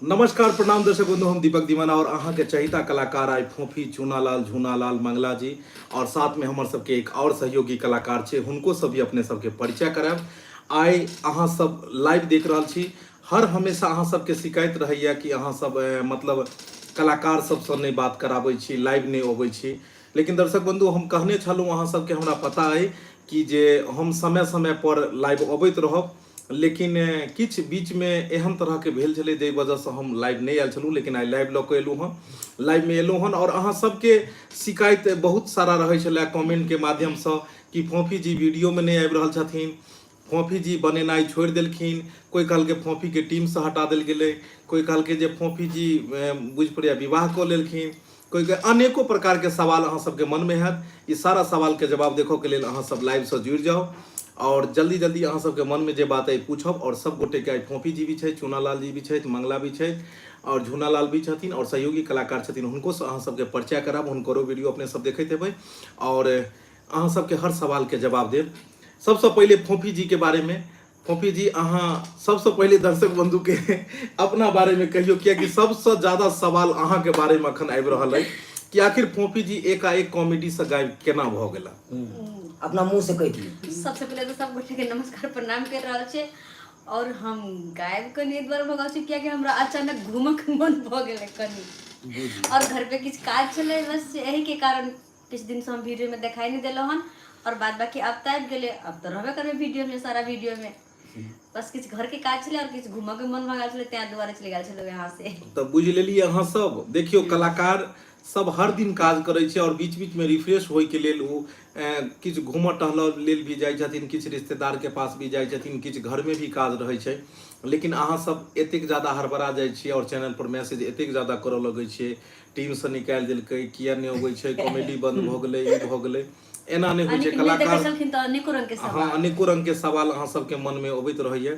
नमस्कार, प्रणाम दर्शक बंधु, हम दीपक दीवाना और अहाँ के चहिता कलाकार आइ फोफी, चूनालाल, झूनालाल, मंगला जी और साथ में हमर सबके एक और सहयोगी कलाकार छै, हुनको सब भी अपने सबके परिचय करायब। आइ अहाँ सब लाइव देख रहल छी। हर हमेशा अहाँ सबके शिकायत रहैया कि अहाँ सब मतलब कलाकार सबसँ नहि बात कराबै छी, लाइव नहि अबै छी। लेकिन दर्शक बंधु, हम कहने छलहुँ अहाँ सबके, हमरा पता अइ कि जे हम समय समय पर लाइव अबैत रहब, लेकिन किछु बीचमे एहन तरहके भेल छलै जाहि वजहसँ हम लाइव नहि आयल छलहुँ। लेकिन आइ लाइव लऽ कऽ एलहुँ हँ, लाइवमे एलहुँ हन और अहाँ सबके शिकायत बहुत सारा रहै छलै कमेंटके माध्यमसँ कि फोफी जी वीडियोमे नहि आबि रहल छथिन, फोफी जी बनेनाइ छोड़ि देलखिन। कोइ कहलकै फोफीके टीमसँ हटा देल गेलै, कोइ कहलकै जे फोफी जी बुझि पड़ैए विवाह कऽ लेलखिन, कोइ के अनेको प्रकारके सवाल अहाँ सबके मनमे हैत। ई सारा सवालके जवाब देखऽके लेल अहाँ सब लाइवसँ जुड़ि जाउ और जल्दी जल्दी अहाँ सबके मनमे जे बात अइ पूछब। और सब गोटेके आइ फोफी जी भी छथि, चूनालाल जी भी छथि, मंगला भी छथि और झूनालाल भी छथिन और सहयोगी कलाकार छथिन, हुनकोसँ अहाँ सबके परिचय करायब। हुनकरो वीडियो अपने सब देखैत हेबै और अहाँ सबके हर सवालके जवाब देब। सबसँ पहिले फोफी जी के बारेमे, फोफी जी अहाँ सबसँ पहिले दर्शक बंधु के अपना बारेमे कहियौ, कियाकि सबसँ ज्यादा सवाल अहाँके बारेमे अखन आबि रहल अइ कि आखिर फोफी जी एकाएक कॉमेडी से गायब केना भऽ गेला। अपना मुंह से कहि दियौ। सबसे पहिले तऽ सब गोटे के नमस्कार प्रणाम कर रहल छी। और हम गायब कनि एहि दुआरे भऽ गेल छी कियाकि हमरा अचानक घूमऽ के मन भऽ गेलै कनि और घर पे किछु काज छलै, बस एही के कारण किछु दिनसँ हम वीडियोमे देखाई नहि देलहुँ हन। और बाद बाकी अब तऽ आबि गेलै, अब तऽ रहबे करबै वीडियोमे, सारा वीडियोमे। बस किछु घरके काज छलै और किछु घूमऽके मन भऽ गेल छलै, ताहि दुआरे चलि गेल छलहुँ यहाँ से। तऽ बुझि लेलियै अहाँ सब। देखियौ, कलाकार सब हर दिन काज करै छै और बीच बीचमे रिफ्रेश होइके लेल ओ किछु घूमऽ टहलऽ लेल भी जाइ छथिन, किछु रिश्तेदारके पास भी जाइ छथिन, किछु घरमे भी काज रहै छै। लेकिन अहाँ सब एतेक ज्यादा हड़बड़ा जाइ छियै और चैनल पर मैसेज एतेक ज्यादा करऽ लगै छियै, टीमसँ निकालि देलकै, किया नहि अबै छै, कॉमेडी बंद भऽ गेलै, ई भऽ गेलै। एना नहि होइ छै। कलाकार अनेको रंग के सवाल, हँ, अनेको रंग के सवाल अहाँ सबके मनमे अबैत रहैया।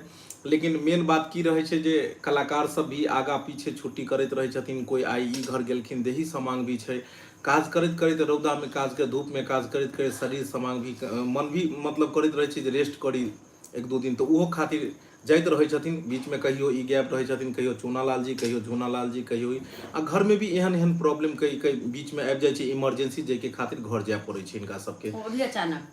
लेकिन मेन बात की रहै छै जे कलाकार सब भी आगा पीछे छुट्टी करैत रहै छथिन। कोइ आइ ई घर गेलखिन, देही समांग भी छै, काज करैत करैत, रौदामे काज के, धूपमे काज करैत करैत शरीर समांग भी, मन भी मतलब करैत रहै छै जे रेस्ट करी एक दू दिन, तऽ ओहो खातिर जाइत रहै छथिन। बीचमे कहियो ई गैप रहै छथिन, कहियो चूनालाल जी, कहियो झूनालाल जी, कहियो ई। आ घरमे भी एहन एहन प्रॉब्लम कई कई बीचमे आबि जाइ छै इमरजेंसी, जाहिके खातिर घर जाय पड़ै छै हिनका सबके, ओ भी अचानक,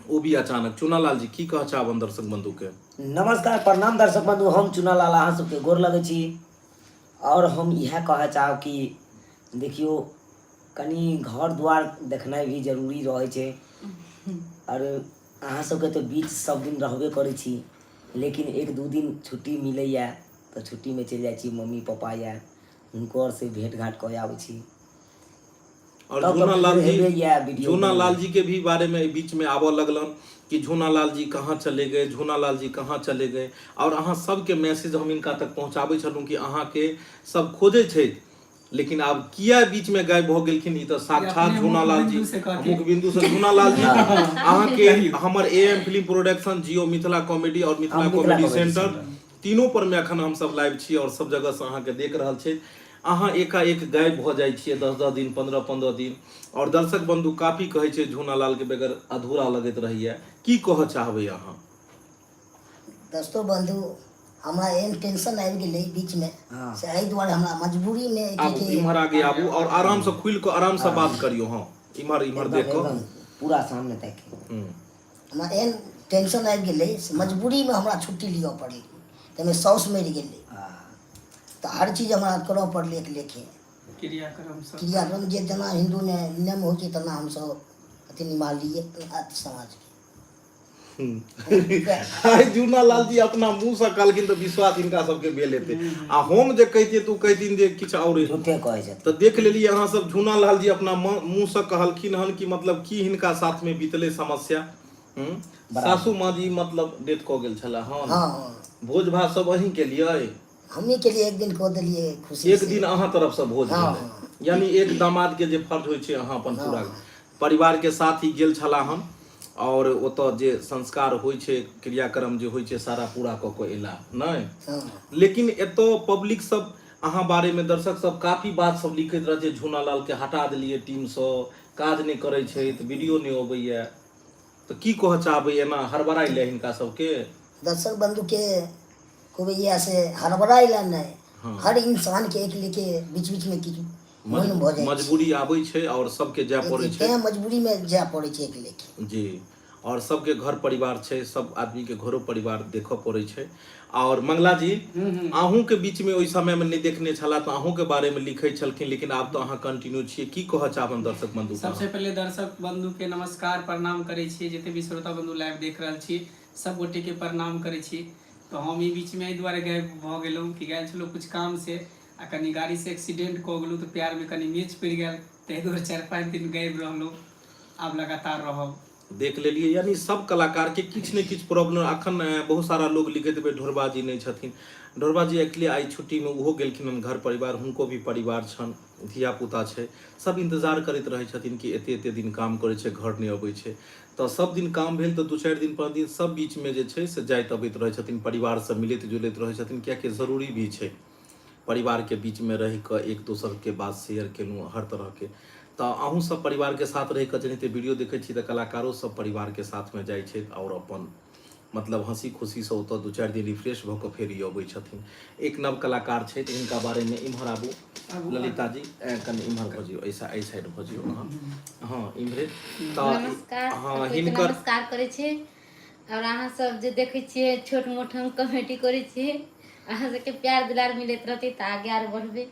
ओ भी अचानक। चूनालाल जी, की कह चाहबन दर्शक बंधु के? नमस्कार प्रणाम दर्शक बंधु, हम चूनालाल अहाँ सबके गोर लगै छी। और हम इएह कहऽ चाहब कि देखियौ, कनि घर द्वार देखनाइ भी जरूरी रहै छै। आओर अहाँ सबके तऽ बीच सब दिन रहबे करै छी, लेकिन एक दू दिन छुट्टी मिलैए तऽ छुट्टीमे चलि जाइ छी, मम्मी पापा यऽ हुनको आरसँ भेँट घाँट कऽ आबै छी। और तब तऽ झूना लाल फेर जी, हेबे यऽ वीडियो झूना लाल बनेनाइ। जी के भी बारे में बीच में आबऽ लगलन कि झूना लाल जी कहाँ चले गए, झूना लाल जी कहाँ चले गए। और अहाँ सबके मैसेज हम हिनका तक पहुँचाबै छलहुँ कि अहाँके सब खोजै छथि, लेकिन आब किया बीच में गायब भऽ गेलखिन, ई तऽ साक्षात अपने झूना लाल जी मुख बिंदु से कहथिन। मुख बिंदु से झूना लाल जी अहाँके कहियौ। हमर ए एम फिल्म प्रोडक्शन, जियो मिथिला कॉमेडी और मिथिला हम Mithila comedy comedy centre centre. तीनों पर में अखन हम सब लाइव छी और सब जगह से अहाँके देख रहल छी। अहाँ एकाएक गायब भऽ जाइ छियै 10-10 दिन, 15-15 दिन, और दर्शक बंधु काफी कहै छै झूना लाल के बगैर अधूरा लगैत रहैया। की कहऽ चाहबै अहाँ? दोस्तो बंधु, हमरा एहन टेंशन आबि गेलै बीचमे हाँ। से एहि दुआरे हमरा मजबूरीमे की आबू कि इम्हर आगे आबू और आराम से खुलि कऽ आराम से बात करियौ। हँ, इम्हर इम्हर एकदम देख कऽ। एकदम पूरा सामने ताकि। हमरा एहन टेंशन आबि गेलै से मजबूरीमे हमरा छुट्टी लिअ पड़लै, ताहिमे साउस मरि गेलै तऽ हर चीज हमरा करऽ पड़लै एक लेखे। क्रियाक्रम सब। क्रियाक्रम जे जेना हिन्दूमे नियम होइ छै तेना हमसभ अथी निमाहलियै समाजके। आइ जूना लाल जी अपना मुंह से कहलखिन तऽ विश्वास हिनका सबके भेल हेतै, आ हम जे कहितियै तऽ ओ कहितिन जे किछु आओर झूठे कहै छथिन। तऽ देख लेलियै अहाँ सब, झूना लाल जी अपना मुंह से कहलखिन हन कि मतलब की हिनका साथ में बीतलै समस्या। सासू माँ जी मतलब डेथ कऽ गेल छलै हन? हाँ, हाँ। भोज भात सब अहीं केलियै? हमही केलियै, एक दिन कऽ देलियै खुशी एक से। दिन अहाँ तरफ से भोज हाँ, भेलै। हाँ। यानी एक दामाद के जे फर्ज होइ छै अहाँ अपन पूरा परिवार के साथ ही गेल छला हन और ओतऽ जे संस्कार होइ छै, क्रियाक्रम जे होइ छै, सारा पूरा कऽ कऽ एला नहि? हाँ। लेकिन एतऽ पब्लिक सब अहाँ बारे में, दर्शक सब काफी बात सब लिखैत रहै छै, झूना लाल के हटा देलियै टीम सँ, काज नहि करै छै, वीडियो नहि अबैया, तऽ की कहऽ चाहबै एना हड़बड़ाइ लए हिनका सबके? दर्शक बंधुके कहबै इएह से हड़बड़ाइ लए नहि। हँ। हर इंसानके एक लेके बीच बीचमे किछु मन भऽ जाइ छै। मजबूरी आबै छै आओर सबके जाय पड़ै छै। तेँ मजबूरीमे जाय पड़ै छै एक लेखे। जी, आओर सबके घर परिवार छै, सब आदमीके घरो परिवार देखऽ पड़ै छै। आओर मंगला जी, अहूँके बीचमे ओहि समयमे नहि देखने छलाह तऽ अहूँके बारेमे लिखै छलखिन, लेकिन आब तऽ अहाँ कंटिन्यू छियै, की कहऽ चाहबनि दर्शक बंधुके? सबसे पहिले दर्शक बंधुके नमस्कार प्रणाम करै छी, जते भी श्रोता बंधु लाइव देख रहल छी सब गोटेके प्रणाम करै छी। तऽ हम ई बीचमे एहि दुआरे गायब भऽ गेलहुँ कि गेल छलहुँ किछु कामसँ आ कनि गाड़ीसँ एक्सीडेंट कऽ गेलहुँ तऽ पैरमे कनि मेच पड़ि गेल, ताहि दुआरे 4-5 दिन गायब रहलहुँ। आब लगातार रहब। देख लेलियै, यानी सब कलाकार के किछु ने किछु प्रॉब्लम। अखन बहुत सारा लोग लिखैत हेबै ढोरबा जी नहि छथिन। ढोरबा जी एक्चुअली आइ छुट्टी मे ओहो गेलखिन हन घर परिवार, हुनको भी परिवार छनि, धिया पुता छै, सब इंतजार करैत रहै छथिन कि एते एते दिन काम करै छै, घर नहि अबै छै। तऽ सब दिन काम भेल तऽ 2-4 दिन 5 दिन सब बीच मे जे छै से जाइत अबैत रहै छथिन, परिवार से मिलैत जुलैत रहै छथिन, कियाकि जरूरी भी छै परिवारके बीचमे रहि कऽ एक दोसरके बात शेयर केलहुँ हर तरहके। तऽ अहूँ सब परिवारके साथ रहि कऽ जेनाहिते वीडियो देखै छी तऽ कलाकारो सब परिवारके साथमे जाइ छथि आओर अपन मतलब हँसी खुशीसँ ओतऽ 2-4 दिन रिफ्रेश भऽ कऽ फेर ई अबै छथिन। एक नव कलाकार छथि, हिनका बारेमे इम्हर आबू ललिता जी, कनि इम्हर भऽ जियौ, एहि साइड भऽ जियौ अहाँ, हँ इम्हरे। तऽ नमस्कार। हँ, सबके हिनकर नमस्कार करै छी। आओर अहाँ सब जे देखै छियै छोट मोट हम कॉमेडी करै छियै, अहाँ सबके प्यार दुलार मिलैत रहतै तऽ आगे आर बढ़बै,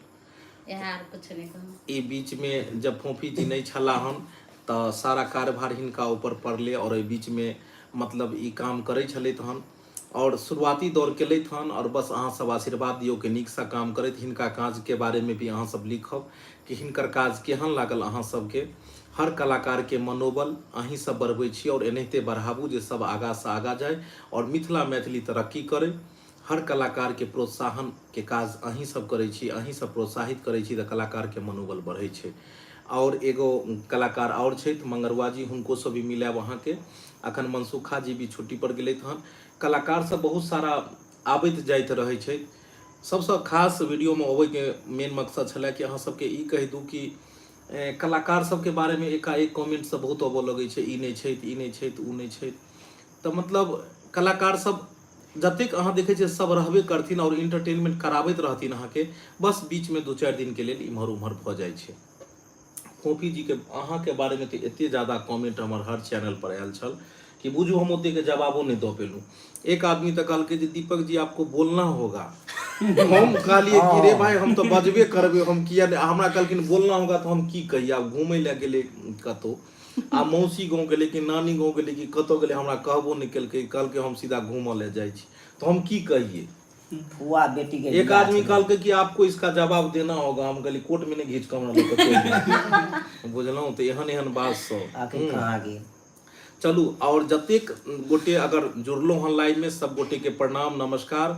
यहाँ आर कुछो नहि कहब। ई बीचमे जब फोफी जी नहि छलाह हन तऽ सारा कार्यभार हिनका ऊपर पड़लै आओर एहि बीचमे मतलब ई काम करै छलथि हन आओर शुरुआती दौर केलथि हन। आओर बस अहाँ सब आशीर्वाद दियौ कि नीकसँ काम करैत। हिनका काजके बारेमे भी अहाँ सब लिखब कि हिनकर काज केहन लागल अहाँ सबके। हर कलाकारके मनोबल अहीं सब बढ़बै छी आओर एनाहिते बढ़ाबू जे सब आगाँसँ आगाँ जाय आओर मिथिला मैथिली तरक्की करै। हर कलाकारके प्रोत्साहनके काज अहीं सब करै छी, अहीं सब प्रोत्साहित करै छी तऽ कलाकारके मनोबल बढ़ै छै। आओर एगो कलाकार आओर छथि मंगरुआ जी, हुनको से भी मिलायब अहाँके। अखन मनसुखा जी भी छुट्टी पर गेलथि हन। कलाकार सब बहुत सारा आबैत जाइत रहै छै। सबसँ खास वीडियोमे अबैके मेन मकसद छलै कि अहाँ सबके ई कहि दू कि कलाकार सबके बारेमे एकाएक कमेंट सब बहुत अबऽ लगै छै, ई नहि छथि, ई नहि छथि, ओ नहि छथि। तऽ मतलब कलाकार सब जतेक अहाँ देखै छियै सब रहबे करथिन आओर इंटरटेनमेंट कराबैत रहथिन अहाँके, बस बीचमे 2-4 दिनके लेल इम्हर उम्हर भऽ जाइ छै। फोफी जीके अहाँके बारेमे तऽ एते ज्यादा कमेंट हमर हर चैनल पर आयल छल कि बुझू हम ओतेक जवाबो नहि दऽ पेलहुँ। एक आदमी तऽ कहलकै जे दीपक जी आपको बोलना होगा। हम कहलियै कि रे भाई हम तऽ बजबे करबै, हम किया नहि। हमरा कहलखिन बोलना होगा, तऽ हम की कहियै। आब घूमै लए गेलै कतहु, आ मौसी गाँव गेलै कि नानी गाँव गेलै कि कतहु गेलै, हमरा कहबो नहि केलकै, कहलकै हम सीधा घूमऽ लए जाइ छी, तऽ हम की कहियै। फुआ बेटी के एक बियाह आदमी छलै। कहलकै कि आपको इसका जवाब देना होगा। हम कहलियै कोर्ट में नहि घीच कऽ हमरा लोग के, बुझलहुँ? तऽ एहन एहन बात सब। आखिर कहाँ गेल? चलू, आओर जतेक गोटे अगर जुड़लहुँ हन लाइव में, सब गोटे के प्रणाम नमस्कार।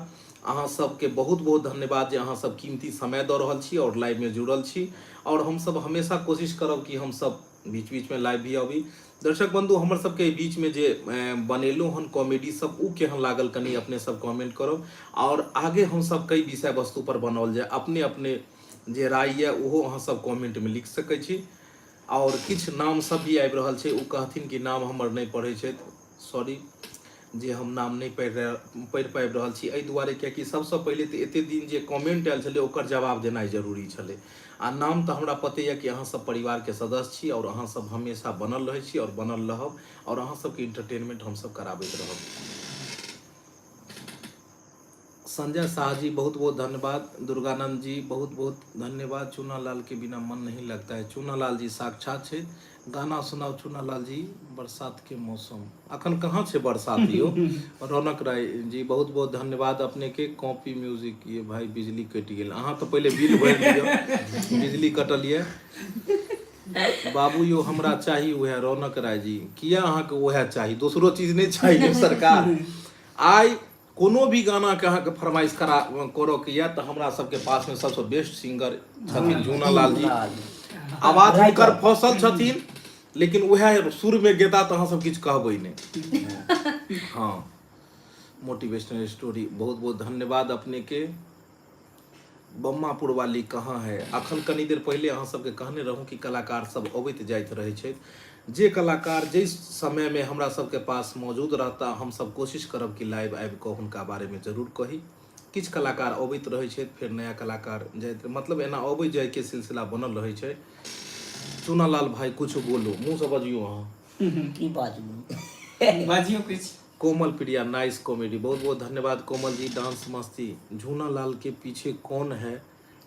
अहाँ सबके बहुत बहुत धन्यवाद जे अहाँ सब कीमती समय दऽ रहल छी आओर लाइव में जुड़ल छी। आओर हमसब हमेशा कोशिश करब कि हमसब बीच बीच में लाइव भी अबी। दर्शक बंधु, हमर सबके बीच में जे बनेलहुँ हन कॉमेडी सब, ओ केहन लागल कनि अपने सब कमेंट करब। आओर आगे हमसब कई विषय वस्तु पर बनाओल जाय, अपने अपने जे राय यऽ ओहो अहाँ सब कमेंट में लिख सकै छी। आओर किछु नाम सब भी आबि रहल छै, ओ कहथिन कि नाम हमर नहि पढ़ै छथि, सॉरी जे हम नाम नहि पढ़ि पाबि रहल छी, एहि दुआरे कियाकि सबसँ पहिले तऽ एते दिन जे कमेंट आयल छलै ओकर जवाब देनाइ जरूरी छलै। आ नाम तऽ हमरा पते यऽ कि अहाँ सब परिवारके सदस्य छी आओर अहाँ सब हमेशा बनल रहै छी आओर बनल रहब आओर अहाँ सबके इंटरटेनमेंट हमसब कराबैत रहब। संजय शाह जी बहुत बहुत धन्यवाद। दुर्गानंद जी बहुत बहुत धन्यवाद। चूनालाल के बिना मन नहीं लगता है। चूनालाल जी साक्षात छै। गाना सुनाओ चूनालाल जी, बरसात के मौसम। अखन कहाँ छै बरसात यो? रौनक राय जी बहुत बहुत धन्यवाद अपने के। कॉपी म्यूजिक ये भाई बिजली कटि गेल, अहाँ तऽ पहिले बिल भरि लिअ, बिजली कटल ये बाबू यो। हमरा चाही उएह। रौनक राय जी किया अहाँके उएह चाही, दोसरो चीज नहि चाही सरकार? आइ कोनो भी गाना के अहाँके फरमाइश करा करऽ के यऽ तऽ हमरा सबके पास में सबसँ बेस्ट सिंगर छथिन झूना लाल जी। आवाज हुनकर फसल छथिन, लेकिन उएह सुर में गेता तऽ अहाँ सब किछु कहबै नहि। हँ, मोटिवेशनल स्टोरी बहुत बहुत धन्यवाद अपने के। बम्मापुर वाली कहाँ है? अखन कनी देर पहिले अहाँ सबके कहने रहूँ कि कलाकार सब अबैत जाइत रहै छथि। जे कलाकार जाहि समयमे हमरा सबके पास मौजूद रहता, हमसब कोशिश करब कि लाइव आबि कऽ हुनका बारेमे जरूर कही। किछु कलाकार अबैत रहै छथि, फेर नया कलाकार जाइत, मतलब एना अबै जाइके सिलसिला बनल रहै छै। चूनालाल भाई कुछ बोलो, मुँहसँ बजियौ अहाँ। की बाजू? बाजियौ किछु। कोमल प्रिया नाइस कॉमेडी, बहुत बहुत धन्यवाद कोमल जी। डांस मस्ती। झूनालाल के पीछे कौन है,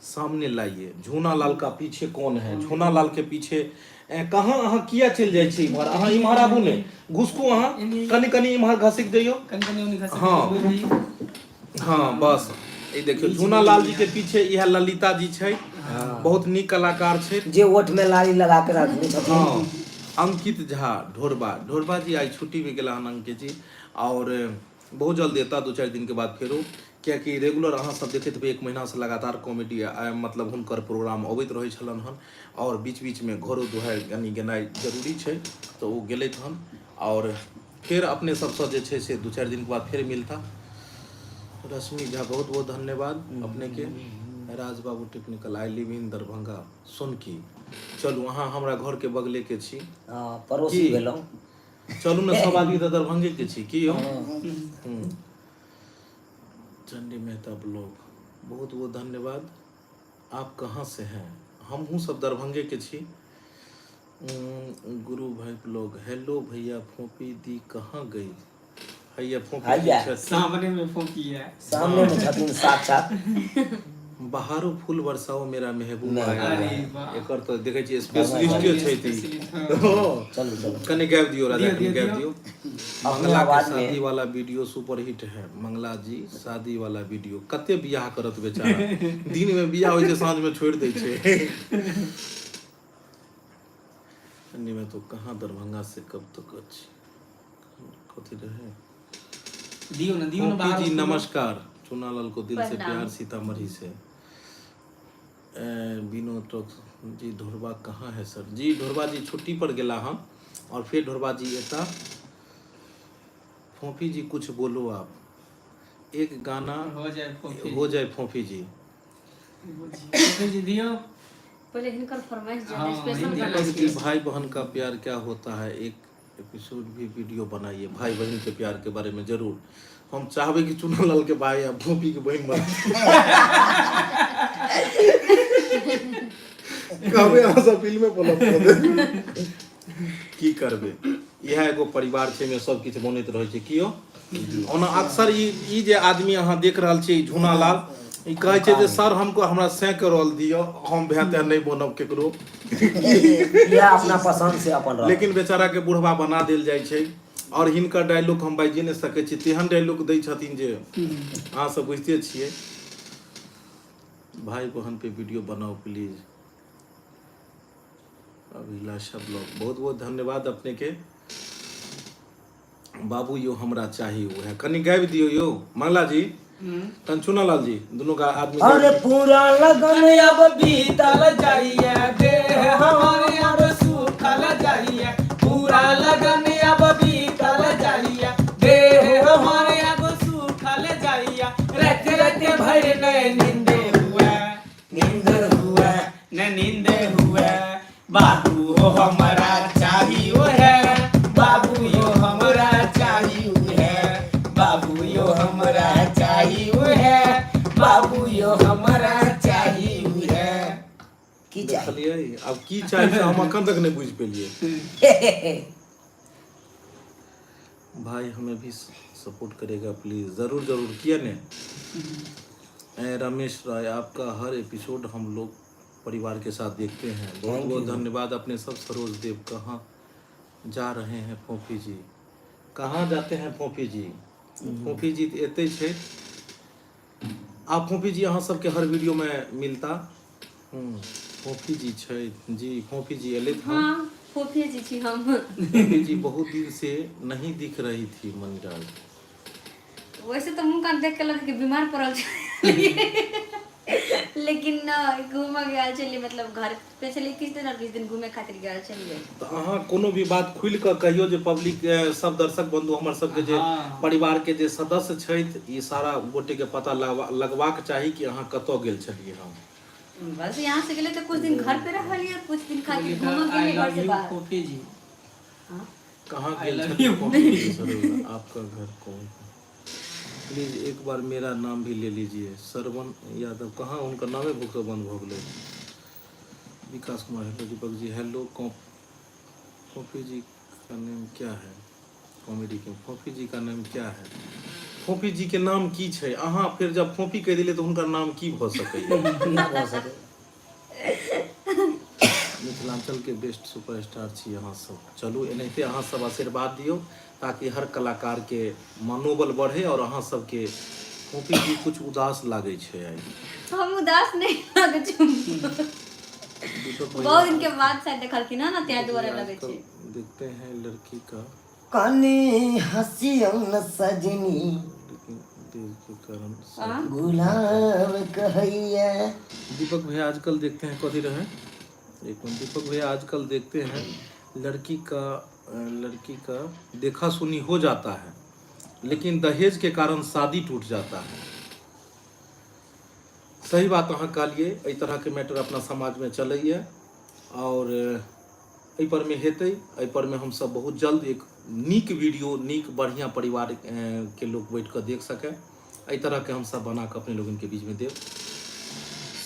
सामने लाइए। झूनालाल का पीछे कौन है? झूनालाल के पीछे कहाँ अहाँ किया चलि जाइ छी इम्हर? अहाँ इम्हर आबू ने, घुसकू अहाँ कनि कनि इम्हर घसकि जइयौ। कनि कनि ओनी घसकि। हँ हँ, बस ई देखियौ, झूनालाल जी के पीछे इएह ललिता जी छै, बहुत नीक कलाकार छै जे ओठ में लाली लगा के रखने छथिन। हँ, अंकित झा ढोरबा, ढोरबा जी आइ छुट्टी में गेला हन अंकित जी, और बहुत जल्द एता 2-4 दिन के बाद फेरो, कियाकि रेगुलर अहाँ सब देखैत हेबै 1 महीना से लगातार कॉमेडी मतलब हुनकर प्रोग्राम अबैत रहै छलनि हन, और बीच बीच में घरो दुआरि कनि गेनाइ जरूरी छै, तऽ ओ गेलथि हन, और फेर अपने सबसँ जे छै से 2-4 दिन के बाद फेर मिलता। रश्मि झा बहुत बहुत धन्यवाद अपने के। Raj Babu technical, I live in Darbhanga Sonki. चलू अहाँ हमरा घर के बगले के छी। हँ, पड़ोसी की? भेलहुँ। चलू ने, सब आदमी तऽ दरभंगे के छी की यौ? चंडी मेहता ब्लॉग बहुत बहुत धन्यवाद। आप कहाँ से हैं? हमहूँ सब दरभंगे के छी। गुरु भाई ब्लॉग हेलो भैया, फोपी दी कहाँ गई? हैया फोपी दी हैया। छथिन। सामने में फोकी है। सामने में छथिन साक्षात। बहारो फूल बरसाओ मेरा महबूब आया। अरे वाह। एकर तऽ देखै छियै स्पेशलिस्टे छै ई। स्पेशलिस्ट, हाँ। हँ। चलू चलू, कनि गाबि दियौ राजा, दियौ, कनि दियौ, गाबि दियौ। अपने मंगला के आवाज में। शादी वाला वीडियो सुपर हिट है। मंगला जी शादी वाला वीडियो, कते बियाह करत बेचारा, दिन में बियाह होइ छै साँझ में छोड़ि दै छै। ठंडी में तो कहाँ दरभंगा से कब तक अच्छी कथी रहे? दियौ ने, दियौ ने। फोपी बाहर जी नमस्कार, चुनालाल को दिल से प्रणाम। प्यार सीतामढ़ी से। विनोद टॉक जी, ढोरबा कहाँ है सर जी? ढोरबा जी छुट्टी पर गेला हम और फिर ढोरबा जी एता। फोफी जी कुछ बोलो आप, एक गाना हो जाए फोकी। हो जाए फोफी जी। फोकी जी दियौ। पहिले हिनकर फरमाइश जे हाँ, स्पेशल हिनकर गाना। दीपक जी, भाई बहन का प्यार क्या होता है, एक एपिसोड भी वीडियो बनाइए भाई बहन के प्यार के बारे में। जरूर, हम चाहबे कि चुनालाल के भाई आ भूपी के बहन बन कहबे, अहाँ सब फिल्मे बोलब की करबै, इएह एगो परिवार छै मे सब किछु बनैत रहै छै। कियो ओना अक्सर ई ई जे आदमी अहाँ देख रहल छियै, ई झूनालाल, ई कहै छै जे सर हमको हमरा सैं के रोल दिअ, हम भए तें नहि बनब केकरो। इएह अपना पसंद से अपन रहल। लेकिन बेचारा के बुढ़वा बना देल जाइ छै, और हिनकर डायलॉग हम बाजिए नहि सकै छी, तेहन डायलॉग दै छथिन जे अहाँ सब बुझिते छियै। भाई बहन पे वीडियो बनाओ प्लीज। अभिलाषा ब्लॉग बहुत बहुत धन्यवाद अपने के। बाबू यो हमरा चाही उहे, कनि गाबि दियौ यौ मंगला जी, तन चुनालाल जी, दुनू का आदमी गाबि अरे दियौ। पूरा लगन अब बीतल जाइए, देह हमारे अब सूखल जाइए। पूरा लगन अब बीतल जाइए, देह हमारे अब सूखल जाइए। रात रात भर न नींद हुए, नींद हुए न नींद हुए। बाबू हो हमरा चाहियो है, बाबू यो हमरा चाहियो है, बाबू यो हमरा चाहियो है, बाबू यो हमरा चाहियो है। की चाही? देखलियै, आब की चाही से हम अखन तक नहि बुझि पेलियै। भाई हमें भी सपोर्ट करेगा प्लीज। जरूर जरूर, किया ने। रमेश राय, आपका हर एपिसोड हम लोग परिवार के साथ देखते हैं, बहुत बहुत धन्यवाद अपने सब। सरोज देव, कहाँ जा रहे हैं फोफी जी? कहाँ जाते हैं फोफी जी? फोफी जी तऽ एतै छै। आब फोफी जी अहाँ सबके हर वीडियो में मिलता। फोफी जी छै जी, फोफी जी एलथि हन। हाँ, फोफी जी छी हम। फोफी जी बहुत दिन से नहीं दिख रही थी मणिराज। वैसे तऽ मुँह कान देख के लगे कि बीमार पड़ल छलियै, लेकिन न, घूमऽ गेल छलियै, मतलब घर पे छलियै किछु दिन और किछु दिन घूमे खातिर गेल छलियै। तऽ अहाँ कोनो भी बात खुलि कऽ कहियौ जे पब्लिक सब दर्शक बंधु हमर सबके जे परिवार के जे सदस्य छथि, ई सारा गोटे के पता लगबाक चाही कि अहाँ कतऽ गेल छलियै हम। बस यहाँ से गेलियै तऽ कुछ दिन घर पे रहलियै, कुछ दिन खातिर घूमऽ आई गेलियै घर लव से you बाहर। फोफी जी। कहाँ I गेल love छथिन you. Copy जी सर आपका घर कौन है प्लीज एक बार मेरा नाम भी ले लीजिए श्रवण यादव कहाँ हुनकर नामे भूख से बंद भऽ गेलै विकास Kumar hello Deepak ji hello copy जी का नाम क्या है कॉमेडी के फोफी जी का नाम क्या है फोफी जी के नाम की छै अहाँ फिर जब फोफी कहि देलियै तऽ हुनकर नाम की भऽ सकैए ना भऽ सकै मिथिलांचल के बेस्ट सुपरस्टार छी अहाँ सब चलू एनाहिते अहाँ सब आशीर्वाद दियौ ताकि हर कलाकार के मनोबल बढ़े और अहाँ सबके फोफी जी कुछ उदास लागै छै आइ हम उदास नहीं लागै छी दीपक भैया बहुत दिन के बाद शायद देखलखिन हँ ने ताहि दुआरे लगै आजकल छै देखते हैं लड़की का कनी हसियौ न सजनी लेकिन देश के कारण हाँ? गुलाब कहैया दीपक भैया आजकल देखते हैं कथी रहे एक मिनट दीपक भैया आजकल देखते हैं लड़की का लड़की का देखा सुनी हो जाता है लेकिन दहेज के कारण शादी टूट जाता है सही बात अहाँ कहलिए एहि तरहके मैटर अपना समाजमे चलैए आओर एहि परमे हेतै एहि परमे हमसब बहुत जल्द एक नीक वीडियो नीक बढ़िआँ परिवार के लोक बैठ कऽ देख सकै एहि तरहके हमसब बना कऽ अपने लोगनके बीचमे देब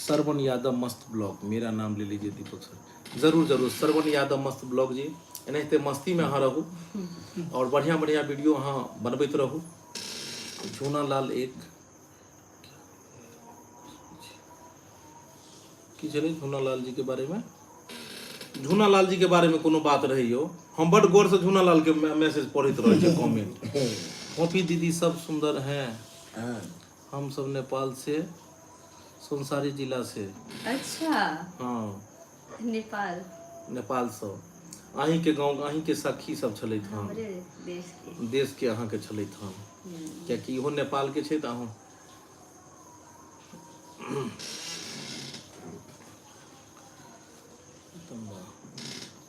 श्रवण यादव मस्त ब्लॉग मेरा नाम ले लीजिए दीपक सर जरूर जरूर श्रवण यादव मस्त ब्लॉग जी एनाहिते मस्तीमे अहाँ रहू आओर बढ़िआँ बढ़िआँ वीडियो अहाँ बनबैत रहू झूना लाल एक की छलै झूना लाल जी के बारे में झूना लाल जी के बारे में कोनो बात रही हो हम बड गौर से झूना लाल के मैसेज पढ़ैत रहै छियै कमेंट कॉपी दीदी सब सुंदर हैं हाँ हम सब नेपाल से सुनसारी जिला से अच्छा हाँ नेपाल नेपाल से अहीं के गाँव अहीं के सखी सब छलथि हन हमरे देश के देश के अहाँके छलथि हन कियाकि इहो नेपाल के छै तऽ अहूँ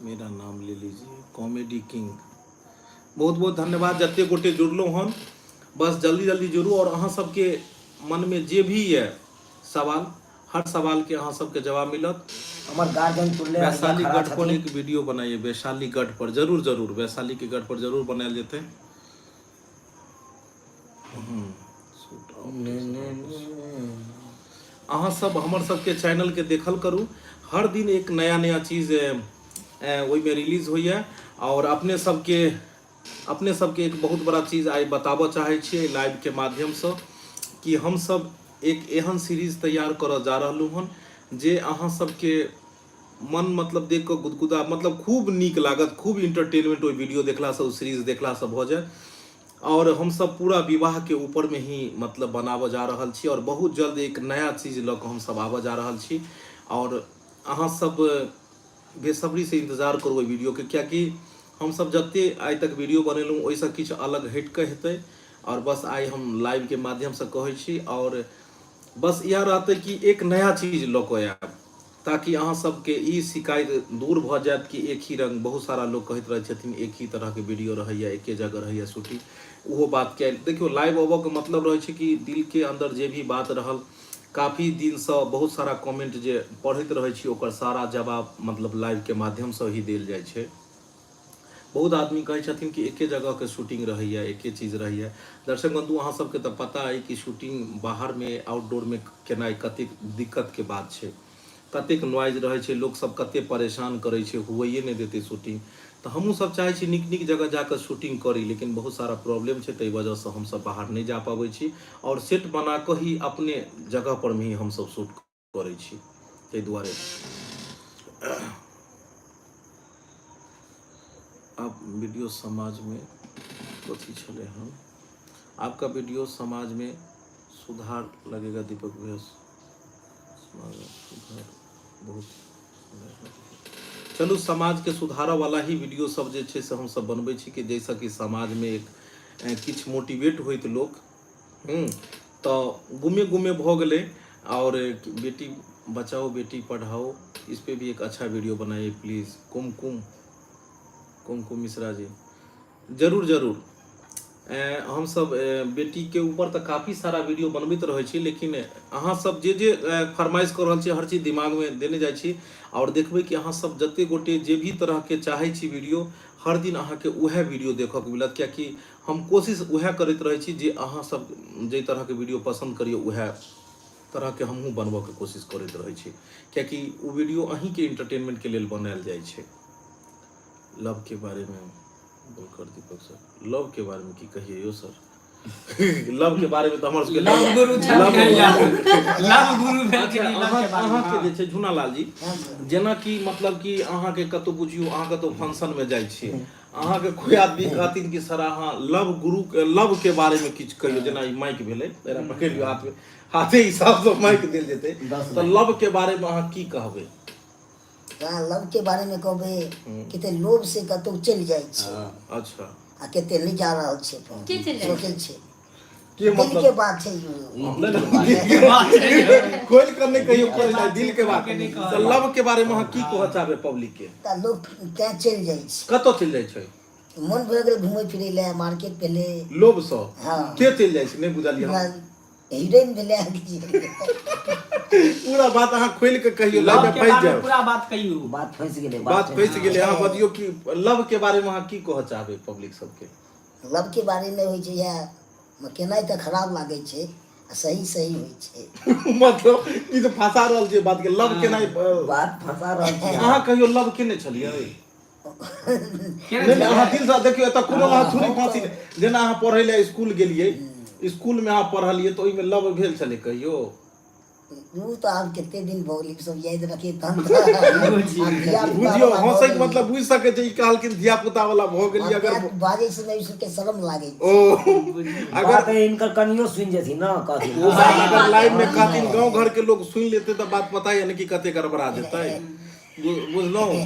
मेरा नाम ले लीजिए कॉमेडी किंग बहुत बहुत धन्यवाद जते गोटे जुड़लहुँ हन बस जल्दी जल्दी जुड़ू और अहाँ सबके मनमे जे भी यऽ सवाल हर सवाल के अहाँ सबके जवाब मिलत हमर गार्जियन तुरले वैशाली गढ़ पर एक वीडियो बनाइए वैशाली गढ़ पर जरूर जरूर वैशाली के गढ़ पर जरूर बनायल जेतै अहाँ सब हमर सबके चैनल के देखल करू हर दिन एक नया नया चीज ओहिमे रिलीज होइए और अपने सबके एक बहुत बड़ा चीज आइ बताबऽ चाहै छियै लाइव के माध्यमसँ कि हमसब एक एहन सीरीज तैयार करऽ जा रहलहुँ हन जे अहाँ सबके मन मतलब देख कऽ गुदगुदा मतलब खूब नीक लागत खूब इंटरटेनमेंट ओहि वीडियो देखलासँ ओ सीरीज देखलासँ भऽ जायत आओर हमसब पूरा विवाहके ऊपरमे ही मतलब बनाबऽ जा रहल छी आओर बहुत जल्द एक नया चीज लऽ कऽ हमसब आबऽ जा रहल छी आओर अहाँ सब बेसब्रीसँ इंतजार करू ओहि वीडियोके कियाकि हमसब जते आइ तक वीडियो बनेलहुँ ओहिसँ किछु अलग हटि कऽ हेतै आओर बस आइ हम लाइवके माध्यमसँ कहै छी आओर बस इएह रहतै कि एक नया चीज लऽ कऽ आयब ताकि अहाँ सबके ई शिकायत दूर भऽ जायत कि एक ही रंग बहुत सारा लोक कहैत रहै छथिन एक ही तरहके वीडियो रहैए एके जगह रहैए शूटिंग ओहो बातके देखियौ लाइव अबऽके मतलब रहै छै कि दिलके अन्दर जे भी बात रहल काफी दिनसँ बहुत सारा कमेंट जे पढ़ैत रहै छी ओकर सारा जवाब मतलब लाइवके माध्यमसँ ही देल जाइ छै बहुत आदमी कहै छथिन कि एके जगहके शूटिंग रहैए एके चीज रहैए दर्शक बंधु अहाँ सबके तऽ पता अइ कि शूटिंग बाहरमे आउटडोरमे केनाइ कतेक दिक्कतके बात छै कतेक नॉइज रहै छै लोक सब कते परेशान करै छै हुअइए नहि देतै शूटिंग तऽ हमहूँ सब चाहै छी नीक नीक जगह जाकऽ शूटिंग करी लेकिन बहुत सारा प्रॉब्लम छै ताहि वजहसँ हमसब बाहर नहि जा पाबै छी आओर सेट बना कऽ ही अपने जगह पर मे ही हमसब शूट करै छी ताहि दुआरे आप वीडियो समाज में कथी छलै हन आपका वीडियो समाज में सुधार लगेगा दीपक भैया समाज में सुधार बहुत चलू समाजके सुधारऽ वाला ही वीडियो सब जे छै से हमसब बनबै छी कि जाहिसँ कि समाजमे एक किछु मोटिवेट होइत लोक तऽ गुमे गुमे भऽ गेलै और बेटी बचाओ बेटी पढ़ाओ इस पे भी एक अच्छा वीडियो बनाइए प्लीज कुमकुम कुमकुम मिश्रा जी जरूर जरूर हमसब बेटीके ऊपर तऽ काफी सारा वीडियो बनबैत रहै छी लेकिन अहाँ सब जे जे फरमाइश कऽ रहल छी हर चीज दिमागमे देने जाइ छी आओर देखबै कि अहाँ सब जते गोटे जे भी तरहके चाहै छी वीडियो हर दिन अहाँके उएह वीडियो देखऽके मिलत, कियाकि हम कोशिश उएह करैत रहै छी जे अहाँ सब जाहि तरहके वीडियो पसन्द करियौ उएह तरहके हमहूँ बनबऽके कोशिश करैत रहै छी, कियाकि ओ वीडियो अहीँके एंटरटेनमेंटके लेल बनायल जाइ छै। लव के बारे में बोलकर दीपक सर, लव के बारे में की कहिए यो सर? लव के बारे में तऽ हमर सबके लव गुरु लव गुरु भेल। अच्छा, अहाँके जे छै झुनालाल जी, जेनाकि मतलब कि अहाँके कतहु बुझियौ अहाँ कतहु फंक्शन में जाइ छियै, अहाँके कोइ आदमी कहथिन कि सर अहाँ लव गुरु लव के बारे में किछु कहियौ, जेना ई माइक भेलै, एकरा पकड़ि लियौ हाथ में, हाथे हिसाबसँ माइक देल जेतै, तऽ लव के बारे में अहाँ की कहबै? लव के बारे में कहबै, कते लोभ से कतौ चलि जाइ छै। अच्छा। आ कते नहि जा रहल छै, फोन के चलि जाइ? सोचै छै के दिल मतलब के बात छै ई। खोलि कऽ नहि कहियौ, खोलि नहि, दिल के बात। तऽ लव के बारे में अहाँ की कहऽ चाहबै पब्लिक के? तऽ लोक तैं चलि जाइ छै। कतऽ चलि जाइ छै? मन भऽ गेल घुमै फिरै लए, मार्केट भेलै। लोभसँ? हँ। के चलि जाइ छै, नहि बुझलियै हम। हीरोइन भेलै अहाँके। पूरा बात अहाँ खोलि कऽ कहियौ, लव लाइव के फँसि बारे में जायब। पूरा बात कहियौ। बात फँसि गेलै। बात फँसि गेलै। अहाँ बजियौ कि लव के बारे में अहाँ की कहऽ चाहबै पब्लिक सबके? लव के बारे में होइ छै इएह, केनाइ तऽ खराब लागै छै आ सही सही होइ छै। मतलब ई तऽ फंसा रहल छै बात के, लव केनाइ बात फंसा रहल छी। अहाँ कहियो लव केने छलियै? केने नहि नहि, अहाँ दिलसँ देखियौ, एतऽ कोनो अहाँ छुरी फाँसी नहि। जेना अहाँ पढ़ै लए स्कूल गेलियै, स्कूलमे अहाँ पढ़लियै, तऽ ओहिमे लव भेल छलै कहियो? ओ तऽ आब कते दिन भऽ गेलै, सब याद रखिए तहन तऽ। आब धिया-पुता बुझियौ वाला भऽ हँसैके गेलै। मतलब बुझि सकै छै, ई कहलखिन धिया पुता वाला भऽ गेलियै। आब अगर बात बाजै समय ई सबके शरम लागै छै। ओ अगर बात हिनकर कनियो सुनि जेथिन ने, कहथिन ओ बात सही अगर बात लाइव मे है। कहथिन, गाँव घर के लोग सुनि लेते तऽ बात पता यऽ ने कि कते गड़बड़ा जेतै। बुझलहुँ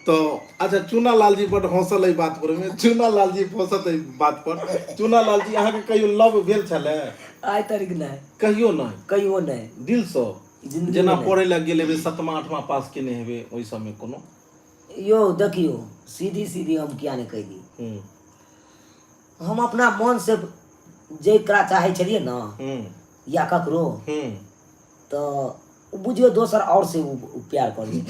तऽ? अच्छा, चूना लाल जी बड हँसल एहि बात पर मे। चूना लाल जी फंसत एहि बात पर। चूना लाल जी, अहाँके कहियो लव भेल छलै? आइ तक नहि। कहियो नहि? कहियो नहि। दिलसँ? जिंदगी जेना मे नहि। पढ़ै लए गेल हेबै, सतमा आठमा पास केने हेबै, ओहि सबमे कोनो? यौ देखियौ, सीधी सीधी हम किया नहि कहि दी, हम अपना मन से जेकरा चाहै छलियै ने या ककरो, तऽ ओ बुझियौ दोसर और से ओ प्यार करै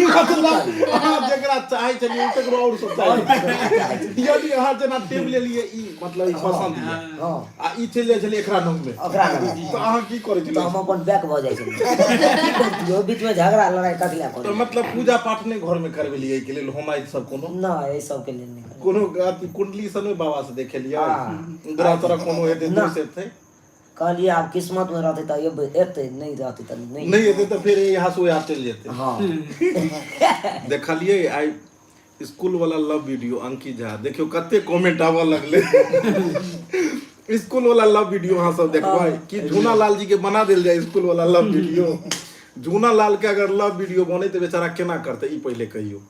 मतलब अहाँ जेकरा चाहै छलियै ओ ककरो और से चाहै। यदि अहाँ जेना टेब लेलियै ई, मतलब ई पसन्द यऽ, आ ई चलि जाइ छलै एकरा नंग मे, ओकरा नंग, तऽ अहाँ की करै तऽ छलियै? हम अपन बैक भऽ जाइ छलियै। की करतियै, ओहि बीचमे झगड़ा लड़ाइ कथी लए तऽ करी? मतलब पूजा पाठ नहि घर मे करबेलियै एहिके लेल, होमाइत सब कोनो? नहि, एहि सबके लेल नहि करी। कोनो अथी कुंडली सब नहि बाबा से देखेलियै? हँ। ग्रह तरह कोनो हेतै? ना। दोष हेतै? कहलियै आब किस्मत मे रहतै तऽ एबै, एतै, नहि रहतै तऽ नहि। नहि हेतै तऽ फेर यहाँ से ओहाँ चलि जेतै। हँ। देखलियै आइ स्कूल वाला लव वीडियो अंकित झा, देखियौ कते कमेंट आबऽ लगलै। स्कूल वाला लव वीडियो अहाँ सब देखबै कि झूना लाल जी के बना देल जाय स्कूल वाला लव वीडियो? झूना लाल के अगर लव वीडियो बने तऽ बेचारा केना करतै, ई पहिले कहियौ।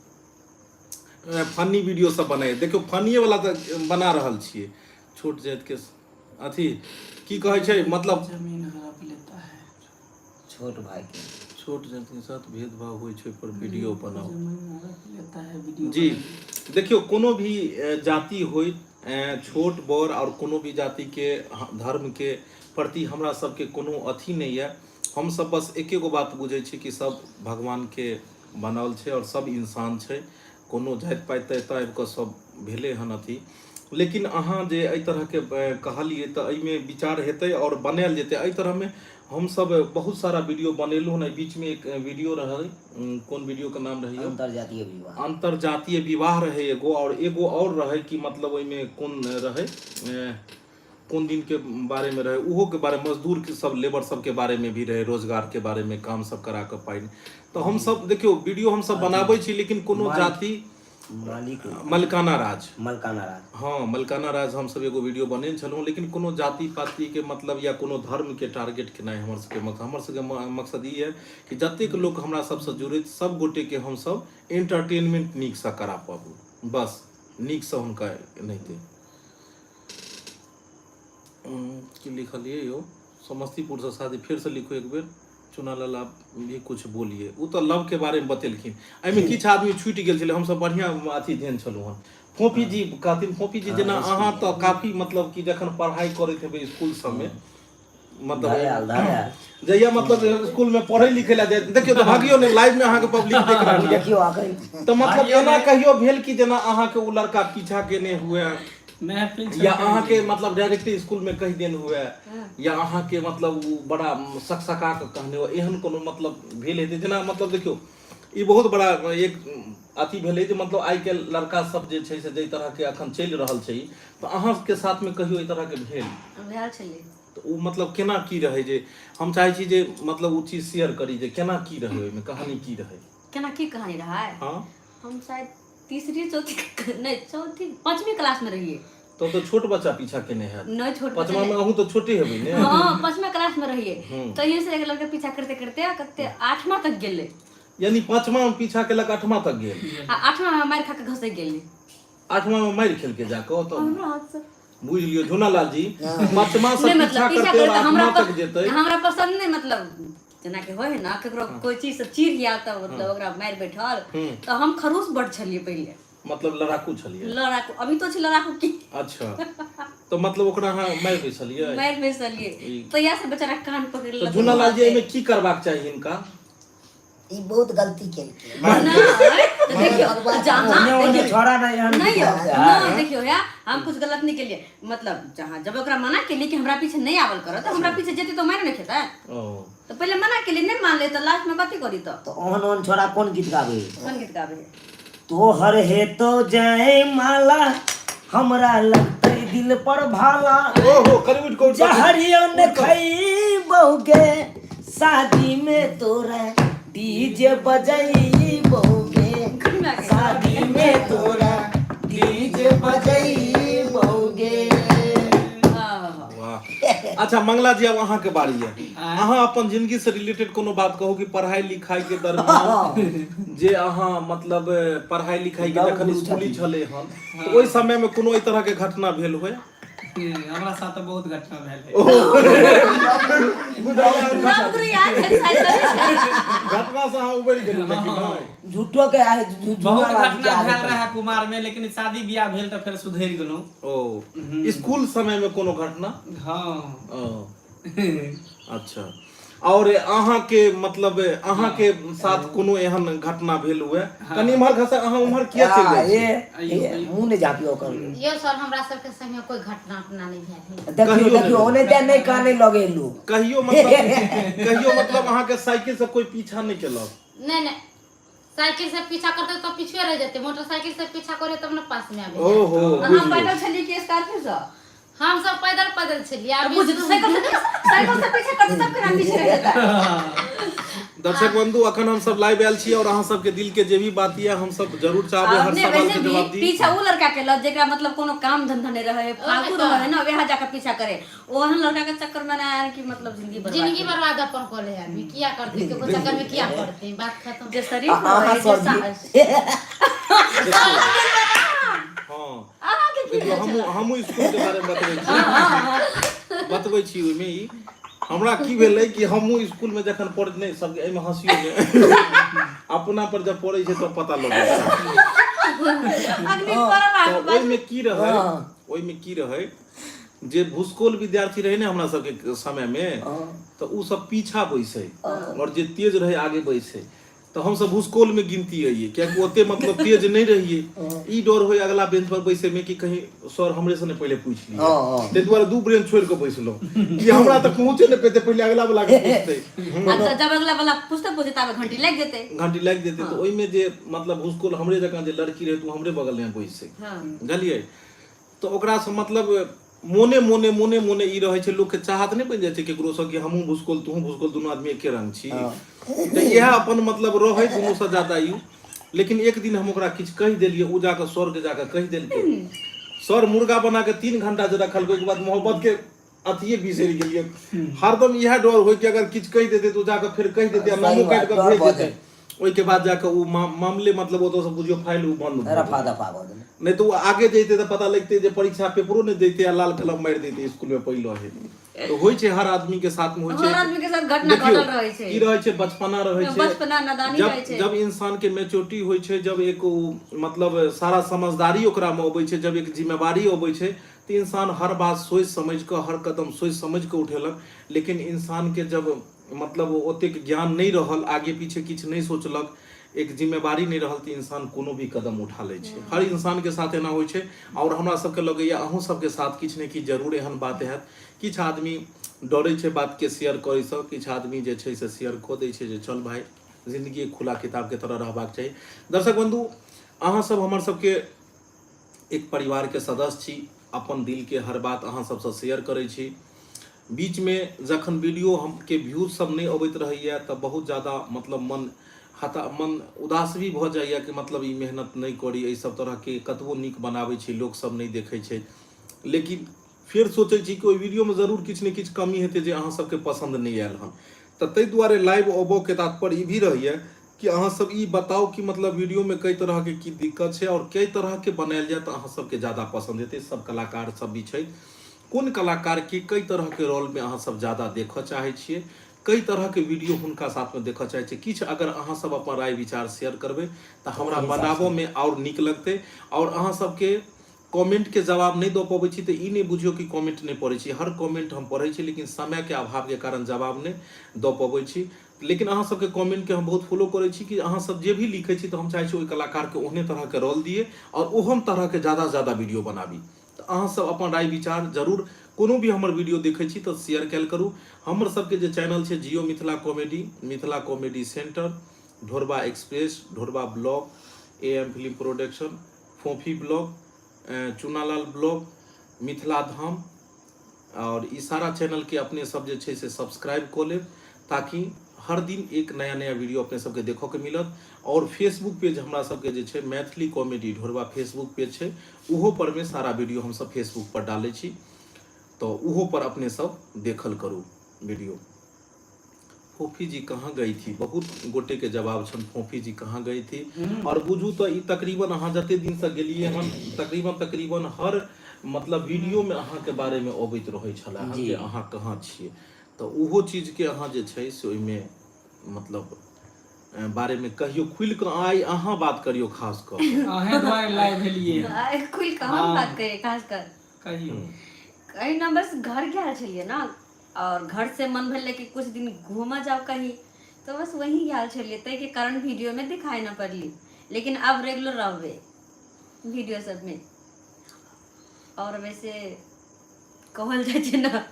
फनी वीडियो सब बनाए देखियौ, फनिए वाला तऽ बना रहल छियै। छोट जाति के अथी की कहै छै, मतलब जमीन हड़प लेता है। छोट भाई के छोट जाति के साथ भेदभाव होइ छै पर वीडियो बनाओ। जमीन हड़प लेता है वीडियो। जी देखियौ, कोनो भी जाति होइ, छोट बड़ आओर कोनो भी जातिके धर्मके प्रति हमरा सबके कोनो अथी नहि यऽ। हमसब बस एके गो बात बुझै छी कि सब भगवानके बनाओल छै आओर सब इंसान छै। कोनो जाति पाति तऽ एतऽ आबि कऽ सब भेलै हन अथी। लेकिन अहाँ जे एहि तरहके कहलियै तऽ एहिमे विचार हेतै आओर बनायल जेतै। एहि तरहमे हमसब बहुत सारा वीडियो बनेलहुँ हन। एहि बीचमे एक वीडियो रहै, कोन वीडियोके नाम रहै? अंतर्जातीय विवाह। अंतर्जातीय विवाह रहै एगो, आओर एगो आओर रहै कि मतलब ओहिमे कोन रहै, कोन दिनके बारेमे रहै, ओहोके बारे, मजदूर के सब लेबर सबके बारेमे भी रहै, रोजगारके बारेमे, काम सब करा कऽ पाइ। तऽ हमसब देखियौ, वीडियो हमसब बनाबै छी, लेकिन कोनो जाति मालिक मलकाना राज। मलकाना राज। हँ, मलकाना राज हमसब एगो वीडियो बनेने छलहुँ। लेकिन कोनो जाति पातिके मतलब या कोनो धर्मके टारगेट केनाइ हमर सबके मकसद, हमर सबके मकसद ई यऽ कि जतेक लोक हमरा सबसँ जुड़ैत, सब गोटेके हमसब एंटरटेनमेंट नीकसँ करा पाबू, बस नीकसँ हुनका एनाहिते। की लिखलियै यौ? समस्तीपुरसँ शादी, फेरसँ लिखू एक बेर। चुना लाल आप भी कुछ बोलिए। ओ तऽ लव के बारे में बतेलखिन। एहिमे किछु आदमी छूटि गेल छलै, हमसब बढ़िआँ अथी देन छलहुँ हन। फोफी जी कहथिन, फोफी जी, जेना अहाँ तऽ काफी मतलब कि जखन पढ़ाइ करैत हेबै स्कूल सबमे, मतलब धरायल धरायल जहिया मतलब स्कूल में पढ़े लिखे ला जाए देखियो तऽ भागियो ने लाइव में अहाँके पब्लिक देख रहल यऽ देखियो अखन तऽ मतलब एना कहियो भेल कि जेना अहाँके ओ लड़का पीछा केने हुए महफिल या अहाँके मतलब डायरेक्ट स्कूल में कहि देने हुए या अहाँके मतलब ओ बड़ा सकसका कऽ कहने हुए, एहन कोनो मतलब भेल हेतै जेना मतलब देखियौ ई बहुत बड़ा एक अथी भेलै जे मतलब आइ काल्हि लड़का सब जे छै से जाहि तरहके अखन चलि रहल छै तऽ अहाँके साथमे कहियो एहि तरहके भेल? भेल छलै। तऽ ओ मतलब केना की रहै जे हम चाहै छी जे मतलब ओ चीज शेयर करी जे केना की रहै ओहिमे कहानी की रहै? केना की कहानी रहै? हँ। हम शायद तीसरी चौथी नहि चौथी पाँचवीं क्लास में रहिए। तब तऽ छोट बच्चा पीछा केने हैत। नहीं छोट बच्चा पाँचवा में अहूँ तऽ छोटे हेबै ने? हाँ, पाँचवा क्लास में रहिए। तहिए से एक लड़का पीछा करते करते कते आठवां तक गेलै। यानी पाँचवा में पीछा केलक आठवां तक गेल। आ आठवां में मारि खा के घसकि गेलै। आठवां में मारि खेलके जाकऽ तऽ हमरा हाथ से। बुझि लियौ झुनालाल जी, पाँचवा से नहीं पीछा मतलब पीछा करते और करते हमरा आठवां तक जेतै। हमरा पसंद नहीं, मतलब जेना कि होइ है ना केकरो कोई चीज से चीर या तऽ मतलब ओकरा मारि बैठल, तऽ हम खरूश बड छलियै पहिले। मतलब लड़ाकू छलियै? लड़ाकू अभी तो छी लड़ाकू की। अच्छा, तऽ मतलब ओकरा अहाँ मारि बैसलियै? मारि बैसलियै तहिया से बेचारा कान पकड़ि तऽ लेलक। झुनालाल जी एहिमे की करबाक चाही हिनका? ई बहुत गलती केलकै। नहि, तऽ देखियौ जहाँ ओने ओने देखियौ छोड़ा नहि एहन नहीं यौ, बात है। नहीं देखियो या हम कुछ गलत नहीं केलिए, मतलब जहाँ जब ओकरा मना केलिए कि हमरा पीछे नहीं आवल करो तो हमरा पीछे जेते तो मारे नहीं खेता। ओ तो पहले मना केलिए नहीं मानले तो लास्ट में कथी करी? तो तऽ ओहन ओहन छोड़ा कोन गीत गाबै? कोन गीत गाबे है? तोहर हे तो जय माला हमरा लगतै दिल पर भाला, ओहो कनि उठि कऽ उठि कऽ। जहरियो न खैबौगे शादी में तोरा डीजे बजैबौगे, शादी में तोरा डीजे बजैबौगे। हाँ। वाह, अच्छा मंगला जी, अब अहाँके बारी है। अहाँ अपन जिंदगी से रिलेटेड कोनो बात कहू कि पढ़ाई लिखाई के दरमियान जे अहाँ मतलब पढ़ाई लिखाई के जखन स्कूली छलै हन तऽ ओहि समय में कोनो एहि तरह के घटना भेल होय? हमरा साथ तऽ बहुत घटना भेल है। नव गुरु याद है शायद। घटना से अहाँ उबरि गेलहुँ लेकिन नहि? झूठो के आए बहुत घटना भेल रहे कुमार में, लेकिन शादी बियाह भेल तऽ फेर सुधरि गेलहुँ। ओ स्कूल समय में कोनो घटना? हाँ। ओ अच्छा, और अहाँके मतलब अहाँके साथ कोनो एहन घटना भेल हुए? कनि इम्हर घसा, अहाँ उम्हर किया चलि जाइ छी? ए मुँह नहि झाँपियो ओकर। यौ सर, हमरा सबके संगे कोई घटना उटना नहीं भेल है। देखियो कहियो देखियो नहि। ओने ते नहि काने लगेलू। कहियो मतलब कहियो मतलब अहाँके साइकिल से कोई पीछा नहि केलक? नहीं नहीं, साइकिल से पीछा करते तो पीछे रह जाते, मोटरसाइकिल से पीछा करे तब न पास में आबे। ओहो अहाँ बुझि गेल। पैदल छलियै कि स्कॉर्पियो से? हम सब पैदल पैदल छलियै। अभी बुझ साइकिल से, साइकिल से पीछा करते तब केना पीछे रह जेतै? दर्शक बंधु, अखन हम सब लाइव आयल छी और अहाँ सबके दिल के जे भी बात यऽ हम सब जरूर चाहबै हर अपने सवाल वैसे के भी जवाब दी। पीछा उ लड़का के लग जेकरा मतलब कोनो काम धंधा नहीं रहे, फालतू रहे है ना, वएह जाके पीछा करे। ओहन लड़का के चक्कर में ना आयल कि मतलब जिंदगी बर्बाद। जिंदगी बर्बाद अपन कर ले आदमी, किया करते केकरो चक्कर में किया पड़ते, बात खत्म। जे शरीफ अहाँ रहे जे सब भी। हाँ अहाँके की देखियौ, भेल? हमहूँ हमहूँ स्कूल के बारे में बतबै छी, बतबै छी। ओहिमे ई हमरा की भेलै कि हमहूँ स्कूल में जखन पढ़ नहि सब एहिमे हँसियो नहि, अपना पर जब पड़ै छै तब पता लगै छै। अग्नि पड़ल तऽ अहाँके। ओहिमे की रहै? हाँ। ओहिमे की रहै जे भूसकोल विद्यार्थी रहै ने हमरा सबके समय मे, तऽ ओ सब पीछा बैसै और जे तेज रहै आगे बैसै। तऽ हमसब भूसकोल मे गिनती अइयै कियाकि ओते मतलब तेज नहि रहियै। ई डर होइ अगला बेंच पर बैसै मे कि कहीं सर हमरे से नहि पहिले पूछि लियै, हाँ, हाँ। ताहि दुआरे दू बेंच छोड़ि कऽ बैसलहुँ कि हमरा तऽ पहुँचे नहि पेतै, पहिले अगला वाला के पूछतै। आ तऽ जब अगला वाला पूछते पूछते ताबे घंटी लागि जेतै। घंटी लागि जेतै। तऽ ओहिमे जे मतलब भूसकोल हमरे जकाँ जे लड़की रहै तऽ ओ हमरे बगलमे बैसै। हाँ। बुझलियै? तऽ ओकरासँ मतलब मोने मोने मोने मोने ई रहै छै, लोकके चाहत नहि बनि जाइ छै केकरोसँ कि हमहूँ भुसकोल तूहूँ भुसकोल दुनू आदमी एके रंग छी, तऽ इएह अपन मतलब रहै दुनूसँ ज्यादा ई। लेकिन एक दिन हम ओकरा किछु कहि देलियै, ओ जाकऽ सरके जाकऽ कहि देलकै। सर मुर्गा बना कऽ 3 घंटा जे रखलकै, ओहिके बाद मोहब्बत के अथिये बिसरि गेलियै। हरदम इएह डर होइ कि अगर किछु कहि देतै तऽ ओ जाकऽ फेर कहि देतै आ सही नामो बात, काटि कऽ डर भेज भऽ देतै। ओहिके बाद जाकऽ ओ मामले मतलब ओतऽसँ बुझियौ फाइल ओ बंद भऽ रफा गेलै। दफा भऽ गेलै। नहि तऽ ओ आगे जैते तऽ पता लगतै जे परीक्षा पेपरो नहि दैते आ लाल कलम मारि दैते स्कूल मे पहिलो हे। तऽ होइ छै, हर आदमी के साथ में होइ छै। हर आदमी के साथ घटना देखियौ, घटल रहै छै। की रहै छै, बचपना रहै छै। बचपना नादानी जब रहै छै। जब इंसान के मेच्योरिटी होइ छै, जब एक ओ मतलब सारा समझदारी ओकरा मे अबै छै, जब एक जिम्मेवारी अबै छै, तऽ इंसान हर बात सोचि समझि कऽ हर कदम सोचि समझि कऽ उठेलक लेकिन इंसानके जब मतलब ओतेक ज्ञान नहि रहल आगे पीछे किछु नहि सोचलक एक जिम्मेवारी नहि रहल तऽ इंसान कोनो भी कदम उठा लै छै हर इंसानके साथ एना होइ छै आओर हमरा सबके लगैए अहूँ सबके साथ किछु ने किछु जरूर एहन बात हैत किछु आदमी डरै छै बातके शेयर करैसँ किछु आदमी जे छै से शेयर कऽ दै छै जे चल भाय जिन्दगी एक खुला किताबके तरह रहबाक चाही दर्शक बन्धु अहाँ सब हमर सबके एक परिवारके सदस्य छी अपन दिलके हर बात अहाँ सबसँ शेयर करै छी बीचमे जखन वीडियो हमके व्यूज सब नहि अबैत रहैए तऽ बहुत ज्यादा मतलब मन हता मन उदास भी भऽ जाइए कि मतलब ई मेहनत नहि करी एहि सब तरहके कतबो नीक बनाबै छी लोकसब नहि देखै छै लेकिन फेर सोचै छी कि ओहि वीडियोमे जरूर किछु ने किछु कमी हेतै जे अहाँ सबके पसन्द नहि आयल हन तऽ ताहि दुआरे लाइव अबऽके तात्पर्य ई भी रहैए कि अहाँ सब ई बताउ कि मतलब वीडियोमे कई तरहके की दिक्कत छै आओर कई तरहके बनायल जाय तऽ अहाँ सबके ज्यादा पसन्द हेतै सब कलाकार सब भी छै कोन कलाकारके कई तरहके रोलमे अहाँ सब ज्यादा देखऽ चाहै छियै कई तरहके वीडियो हुनका साथमे देखऽ चाहै छियै किछु अगर अहाँ सब अपन राय विचार शेयर करबै तऽ हमरा बनाबऽमे आओर नीक लगतै आओर अहाँ सबके कमेंटके जवाब नहि दऽ पबै छी तऽ ई नहि बुझियौ कि कमेंट नहि पढ़ै छी हर कमेंट हम पढ़ै छी लेकिन समयके अभावके कारण जवाब नहि दऽ पबै छी लेकिन अहाँ सबके कमेंटके हम बहुत फॉलो करै छी कि अहाँ सब जे भी लिखै छी तऽ हम चाहै छी ओहि कलाकारके ओहने तरहके रोल दियै आओर ओहन तरहके ज्यादासँ ज्यादा वीडियो बनाबी तऽ अहाँ सब अपन राय विचार जरूर कोनो भी हमर वीडियो देखै छी तऽ शेयर कयल करू हमर सबके जे चैनल छै Jio Mithila comedy Mithila comedy centre Dhorba express Dhorba blog A M film production Phophi blog Chunalal blog Mithila Dham आओर ई सारा चैनलके अपने सब जे छै से सब्सक्राइब कऽ लेब ताकि हर दिन एक नया नया वीडियो अपने सबके देखऽके मिलत आओर फेसबुक पेज हमरा सबके जे छै मैथिली कॉमेडी ढोरबा फेसबुक पेज छै ओहो पर मे सारा वीडियो हमसब फेसबुक पर डालै छी तऽ ओहो पर अपने सब देखल करू वीडियो फोफी जी कहाँ गई थी बहुत गोटे के जवाब छन फोफी जी कहाँ गई थी और बुझू तऽ ई तकरीबन अहाँ जते दिन से गेलिए हन तकरीबन तकरीबन हर मतलब वीडियो में अहाँ के बारे में अबैत रहै छलै हन जे अहाँ कहाँ छियै तऽ ओहो चीज के अहाँ जे छै से ओहिमे मतलब बारे में कहियो खुलि कऽ आइ अहाँ बात करियौ खास कऽ अहें दुआरे लाइव भेलिए आइ खुलि कऽ हम बात करियै खास कर कहियो कहीं ना बस घर गेल छलियै ना और घर से मन भेलै कि कुछ दिन घूमऽ जाओ कहीं तो बस वही गेल छलियै ताहिके कारण वीडियो में दिखाई ना पड़ली लेकिन अब रेगुलर रहबै वीडियो सब में और वैसे कहल जाइ छै ना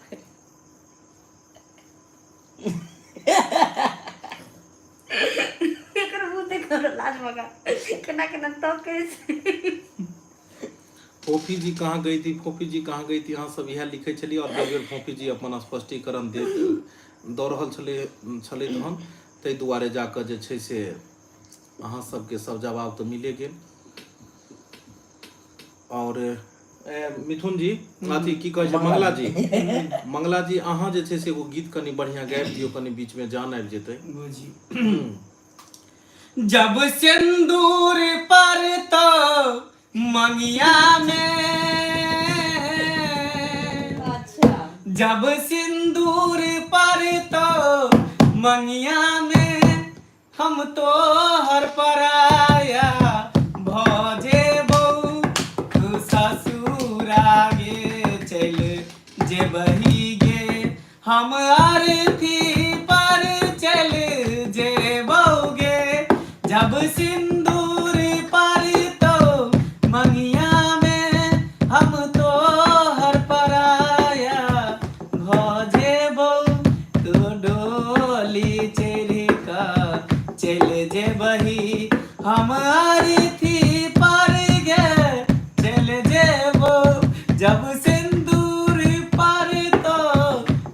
एकर मुँह देख लाज मगा केना केना तकै छै फोफी जी कहाँ गई थी फोफी जी कहाँ गई थी अहाँ सब इएह लिखै छलियै आओर बेर बेर फोफी जी अपन स्पष्टीकरण दे दऽ रहल छलै छलै तहन ताहि दुआरे जा कऽ जे छै से अहाँ सबके सब जवाब तऽ मिले गेल आओर मिथुन जी अथी की कहै छै मंगला जी मंगला जी अहाँ जे छै से एगो गीत कनि बढ़िआँ गाबि दियौ कनि बीचमे जान आबि जेतै बुझी जब सिंदूर पर तो मंगिया में अच्छा जब सिंदूर पर तो मंगिया में हम तो हर पराया भजे बऊ तू ससुर आगे चल जेबही गे हम अर्थी पर चल जेबौगे जब सिंदूर पर तो मंगिया में हम तो हर पराया भजेबौ तू डोली चढ़ि कऽ चलि जेबही हम अर्थी पर गे चलि जेबौ जब सिंदूर पर तो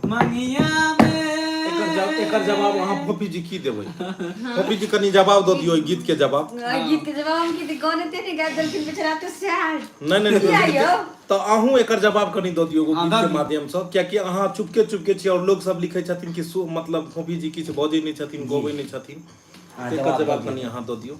मंगिया एकर में एकर जवाब अहाँ फोफी जी की देबै फोफी जी कनि जवाब दऽ दियौ एहि गीत के जवाब गीत के जवाब हम की गाने ते नहीं गा देलखिन बेचारा तो सैड नहि नहि किया नहि यौ? तऽ अहूँ एकर जवाब कनि दऽ दियौ एगो हाँ, गीत दऽ के दियौ। माध्यमसँ कियाकि अहाँ चुपके चुपके छी आओर लोक सब लिखै छथिन कि मतलब फोफी जी किछु बजै नहि छथिन गबै नहि छथिन हाँ, तऽ एकर जवाब दऽ जवाब दियौ। कनि अहाँ दऽ दियौ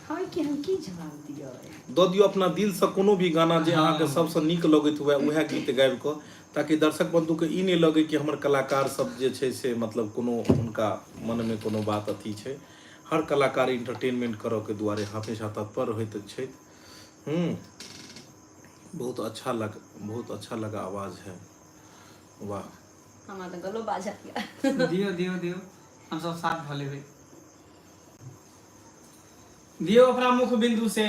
हाँ कि हम की जवाब दियौ दऽ दियौ अपना दिलसँ कोनो भी गाना जे अहाँके सबसँ नीक लगैत हुए उएह गीत गाबि कऽ ताकि दर्शक बन्धुके ई नहि लगै कि हमर कलाकार सब जे छै से मतलब कोनो हुनका मनमे कोनो बात अथी छै हर कलाकार इंटरटेनमेंट करऽके दुआरे हमेशा तत्पर होइत छथि हूँ बहुत अच्छा लग बहुत अच्छा लगा आवाज है वाह हमरा तऽ गलो बाजल गेल दियौ दियौ दियौ हम सब साथ भऽ लेबै दियौ अपना मुख बिंदु से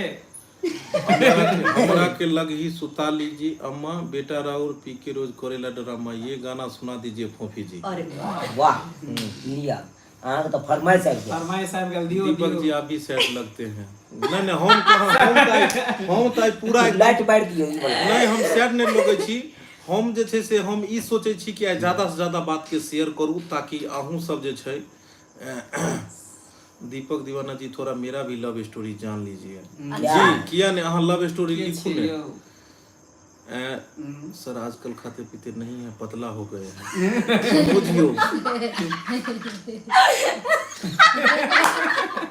हमरा के लग ही सुता लीजिए अम्मा बेटा राउर पी के रोज करेला ड्रामा ये गाना सुना दीजिए फोफी जी अरे वाह वाह लिया अहाँके तऽ फरमाइश आबि गेल फरमाइश आबि गेल दियौ दीपक दियौ जी आप भी सेट लगते हैं नहीं नहीं हम कहाँ हम तो आइ पूरा लाइट बारि दियौ ई वाला नहीं हम सेट नहीं लगै छी हम जे छै से हम ई सोचै छी कि आइ ज्यादा से ज्यादा बात के शेयर करू ताकि अहूँ सब जे छै दीपक दीवाना जी थोड़ा मेरा भी लव स्टोरी जान लीजिए जी किया नहीं अहाँ लव स्टोरी के लिखू छी ने यौ सर आजकल खाते पीते नहीं है पतला हो गए हैं बुझियो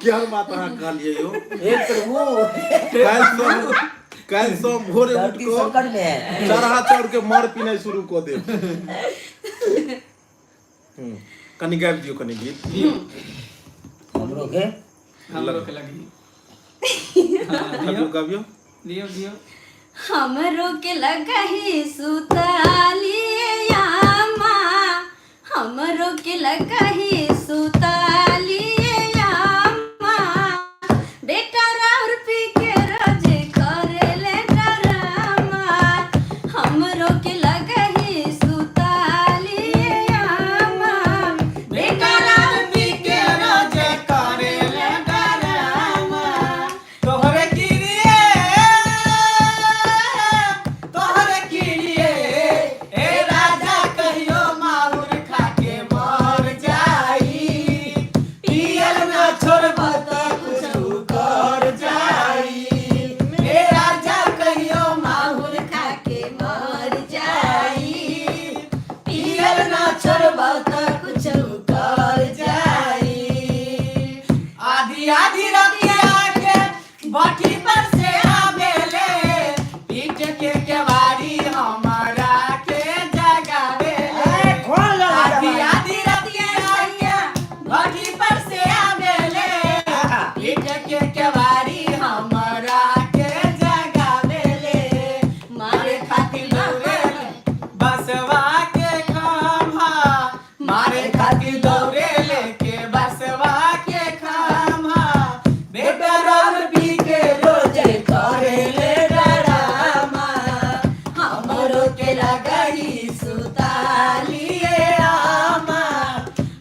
क्या बात अहाँ कहलिए यौ हे प्रभु काल्हि सोम भोरे उठ धरती कऽ संकट में है चढ़ा चाउर के मार पीनाइ शुरू कऽ देब कनि गाबि दियौ कनि गीत हमरो के हमरो के लगी गाबियौ गाबियौ दियौ दियौ हमरो के लगही सुतालिया माँ हमरो के लगही सुतालिया माँ बेटा राउर पी के रोज करेले डरामा हमरो के लगही सुतालिया माँ बेटा राउर पी के रोज करेले डरामा तोहरे किरिए तोहरे किरिए ए राजा कहियो माहुर खाके मर जाई पियल ना छोड़ब त कुछु कर जाई ए राजा कहियो माहुर खाके मर जाई पियल ना छोड़ब त कुछु कर जाई आधी आधी रतिया के भट्ठी पर से आवेले पीट के केवाड़ी हमारा के जगावेले खोल आधी आधी रतिया के भट्ठी पर से आवेले पीट के केवाड़ी हमारा के जगावेले मारे खातिर दौड़े बसवा के खम्हा मारे खातिर दौड़े लेके बसवा के खम्हा बेटा राम पी के रोज करे ले डरामा हमरो के लगही सुतालिए आमा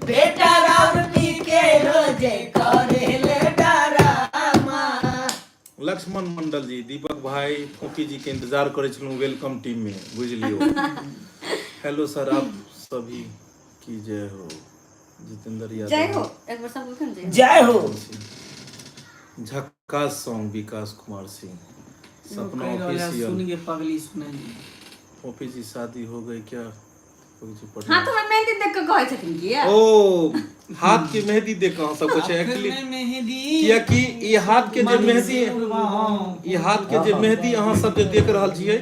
बेटा राम पी के रोज करे ले डरामा लक्ष्मण मंडल जी दीपक भाई फोकी जी के इंतजार करै छलहुँ welcome team में बुझि लियौ हेलो सर आप सभी की जय हो जितेंद्र जय यादव हो एक बार सब लिखन जय जय हो झक्कास सॉन्ग विकास कुमार सिंह सपना सुन ऑफिशियल गे पगली सुनली फोफी जी शादी हो गई क्या फोफी जी पटना हाथ में मेहंदी देख के कहै छथिन की ओ हाथ के मेहंदी देख के अहाँ सब कुछ एक्चुअली मेहंदी कियाकि ई हाथ के जे मेहंदी ई हाथ के जे मेहंदी अहाँ सब जे देख रहल छियै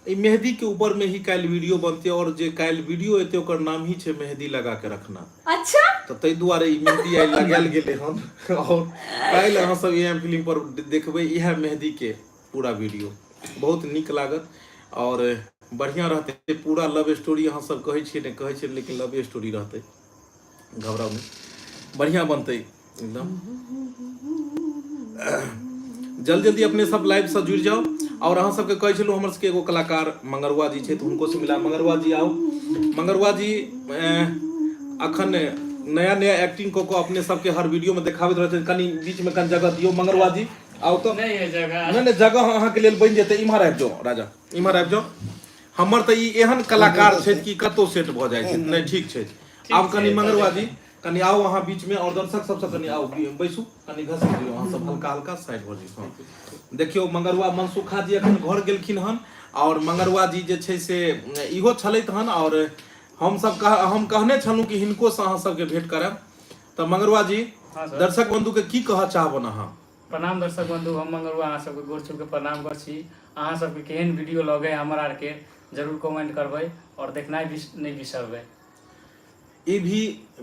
ई मेहंदी के ऊपर में ही काल्हि वीडियो बनतै और जे काल्हि वीडियो एतै ओकर नाम ही छै मेहंदी लगा के रखना अच्छा तऽ ताहि दुआरे ई मेहंदी आइ लगायल गेलै हन और काल्हि अहाँ सब एम फिल्म पर देखबै इएह मेहंदी के पूरा वीडियो बहुत नीक लागत और बढ़िआँ रहतै पूरा लव स्टोरी अहाँ सब कहै छियै नहि कहै छियै लेकिन लव स्टोरी रहतै घबराउ नहि बढ़िआँ बनतै एकदम जल्दी जल्दी अपने सब लाइव से जुड़ि जाउ और अहाँ सबके कहै छलहुँ हमर सबके एगो कलाकार मंगरुआ जी छथि हुनको से मिला मंगरुआ जी आउ मंगरुआ जी अखन नया नया एक्टिंग कऽ कऽ अपने सबके हर वीडियो में देखाबैत रहै छथि कनि बीच में कनि जगह दियौ मंगरुआ जी आउ तऽ नहीं है जगह नहि नहि जगह अहाँके लेल बनि जेतै इम्हर आबि जाउ राजा इम्हर आबि जाउ हमर तऽ ई एहन कलाकार छथि कि कतौ सेट भऽ जाइ छथि नहि ठीक छै आब कनि मंगरुआ जी कनि आउ अहाँ बीच में और दर्शक सबसँ कनि आउ बैसू कनि घसकि दियौ अहाँ सब हल्का हल्का साइड भऽ जइयौ हँ देखियौ मंगरुआ मनसुखा जी एखन घर गेलखिन हन और मंगरुआ जी जे छै से इहो छलथि हन और हमसब कह हम कहने छलहुँ कि हिनको से अहाँ सबके भेंट करायब तऽ मंगरुआ जी हाँ सर। दर्शक बंधु के की कहऽ चाहबन अहाँ प्रणाम दर्शक बंधु हम मंगरुआ अहाँ सबके गोर छू के प्रणाम कर छी अहाँ सबके केहन वीडियो लगे हमर आरके जरूर कमेंट करबै और देखनाइ भी नहि बिसरबै ई भी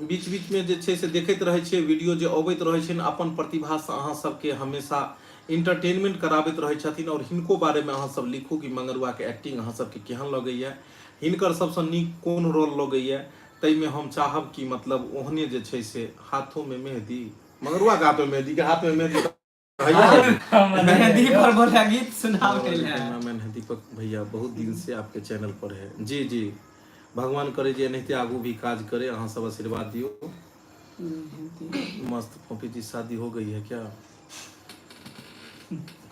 बीच बीच में जे छै से देखैत रहै छियै वीडियो जे अबैत रहै छै ने अपन प्रतिभासँ अहाँ सबके हमेशा इंटरटेनमेंट कराबैत रहै छथिन आओर हिनको बारेमे अहाँ सब लिखू कि मंगरुआके एक्टिंग अहाँ सबके केहन लगैए, हिनकर सबसँ नीक कोन रोल लगैए। ताहिमे हम चाहब कि मतलब ओहने जे छै से हाथोमे मेहदी, मंगरुआके हाथमे मेहदी के हाथमे मेहदी मेहंदी पर बोला गीत सुनाओ के लिए। कैमरामैन है दीपक भैया, बहुत दिन से आपके चैनल पर है। जी जी, भगवान करे जे एनाहिते आगू भी काज करे, अहाँ सब आशीर्वाद दियौ। मस्त फोपी जी, शादी हो गई है क्या?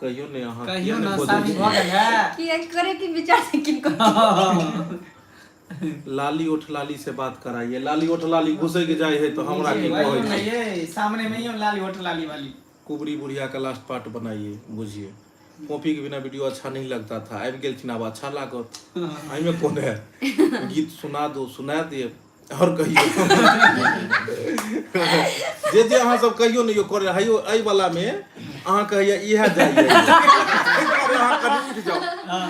कहियो ने अहाँ। कहियो किया ने ना बजै शादी छी? भऽ गेल है। किया करे की विचार से किनको? लाली ओठ लाली से बात कराइए। लाली ओठ लाली घुसै के जाइ है तो हमरा की कहै छै? ये सामने में ही लाली होटल लाली वाली। कुबरी बुढ़िया का लास्ट पार्ट बनाइए। बुझिए, कॉपी के बिना वीडियो अच्छा नहीं लगता था, आबि गेलखिन आब अच्छा लागत, एहिमे कोन है। गीत सुना दो, सुना दिए। आओर कहियो जे जे अहाँ सब कहियो ने यो करे हयो। एहि वाला मे अहाँ कहैया इएह जाइए, अहाँ कनि उठि जाउ। हँ,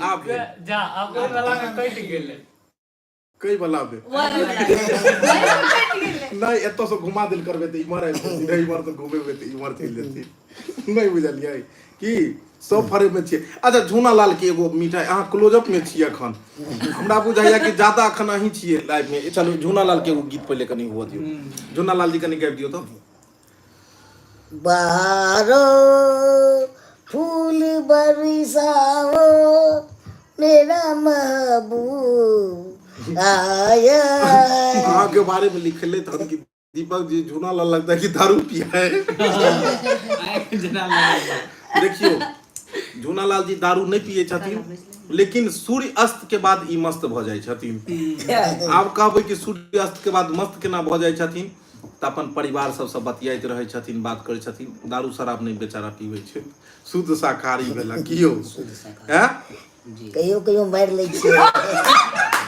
आब भेल। जा, आब ओहि वाला मे कटि गेलै। कै वाला मे? नहि, एतऽ से घुमा देल करबै तऽ इम्हर आबि जेथिन, इम्हर से घुमेबै तऽ इम्हर चलि जेथिन। नहि बुझलियै की? सब फरे में छियै। अच्छा, झूना लाल के एगो मिठाई, अहाँ क्लोजअप में छियै एखन, हमरा बुझाइया कि ज्यादा एखन अहीं छियै लाइव में। चलू, झूना लाल के एगो गीत पहिले कनि हुअ दियौ। झूना लाल जी, कनि गाबि दियौ तऽ। बहारो फूल बरसाओ, मेरा महबूब आया है। अहाँ के बारे में लिखले तहन कि दीपक जी, झूना लाल लगता है कि दारू पिया है। जेना लगैया। देखियौ, झूना लाल जी दारू नहि पियै छथिन, लेकिन सूर्य अस्त के बाद ई मस्त भऽ जाइ छथिन। आब कहबै कि सूर्य अस्त के बाद मस्त केना भऽ जाइ छथिन? तऽ अपन परिवार सबसँ बतियाइत रहै छथिन, बात करै छथिन। दारू शराब नहि बेचारा पीबै छै, शुद्ध शाकाहारी भेला कियो। हैं? कहियो कहियो मारि लै छियै।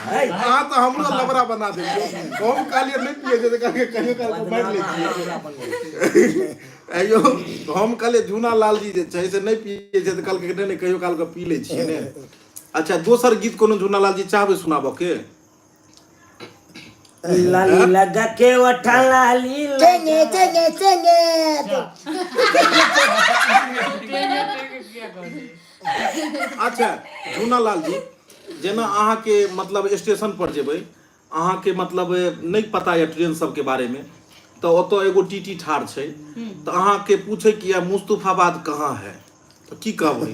अहाँ तऽ हमरो लबरा बना देलियै। हम कहलियै नहि पियै छै, तऽ कहलियै कहियो काल कऽ मारि लै छियै। आइयो हम कहलियै झूना लाल जी जे छै से नहि पियै छै, तऽ कहलकै नहि नहि, कहियो काल कऽ पी लै छियै ने। अच्छा, दोसर गीत कोनो झूना लाल जी चाहबै सुनाबऽ के? लाली लगा के ओठा लाली। चेंगे चेंगे चेंगे। अच्छा झूना लाल जी, जेना अहाँके मतलब स्टेशन पर जेबै, अहाँके मतलब नहि पता यऽ ट्रेन सबके बारेमे, तऽ ओतऽ एगो टीटी ठाढ़ छै, तऽ अहाँके पूछै कि यऽ मुस्तफाबाद कहाँ है, तऽ की कहबै?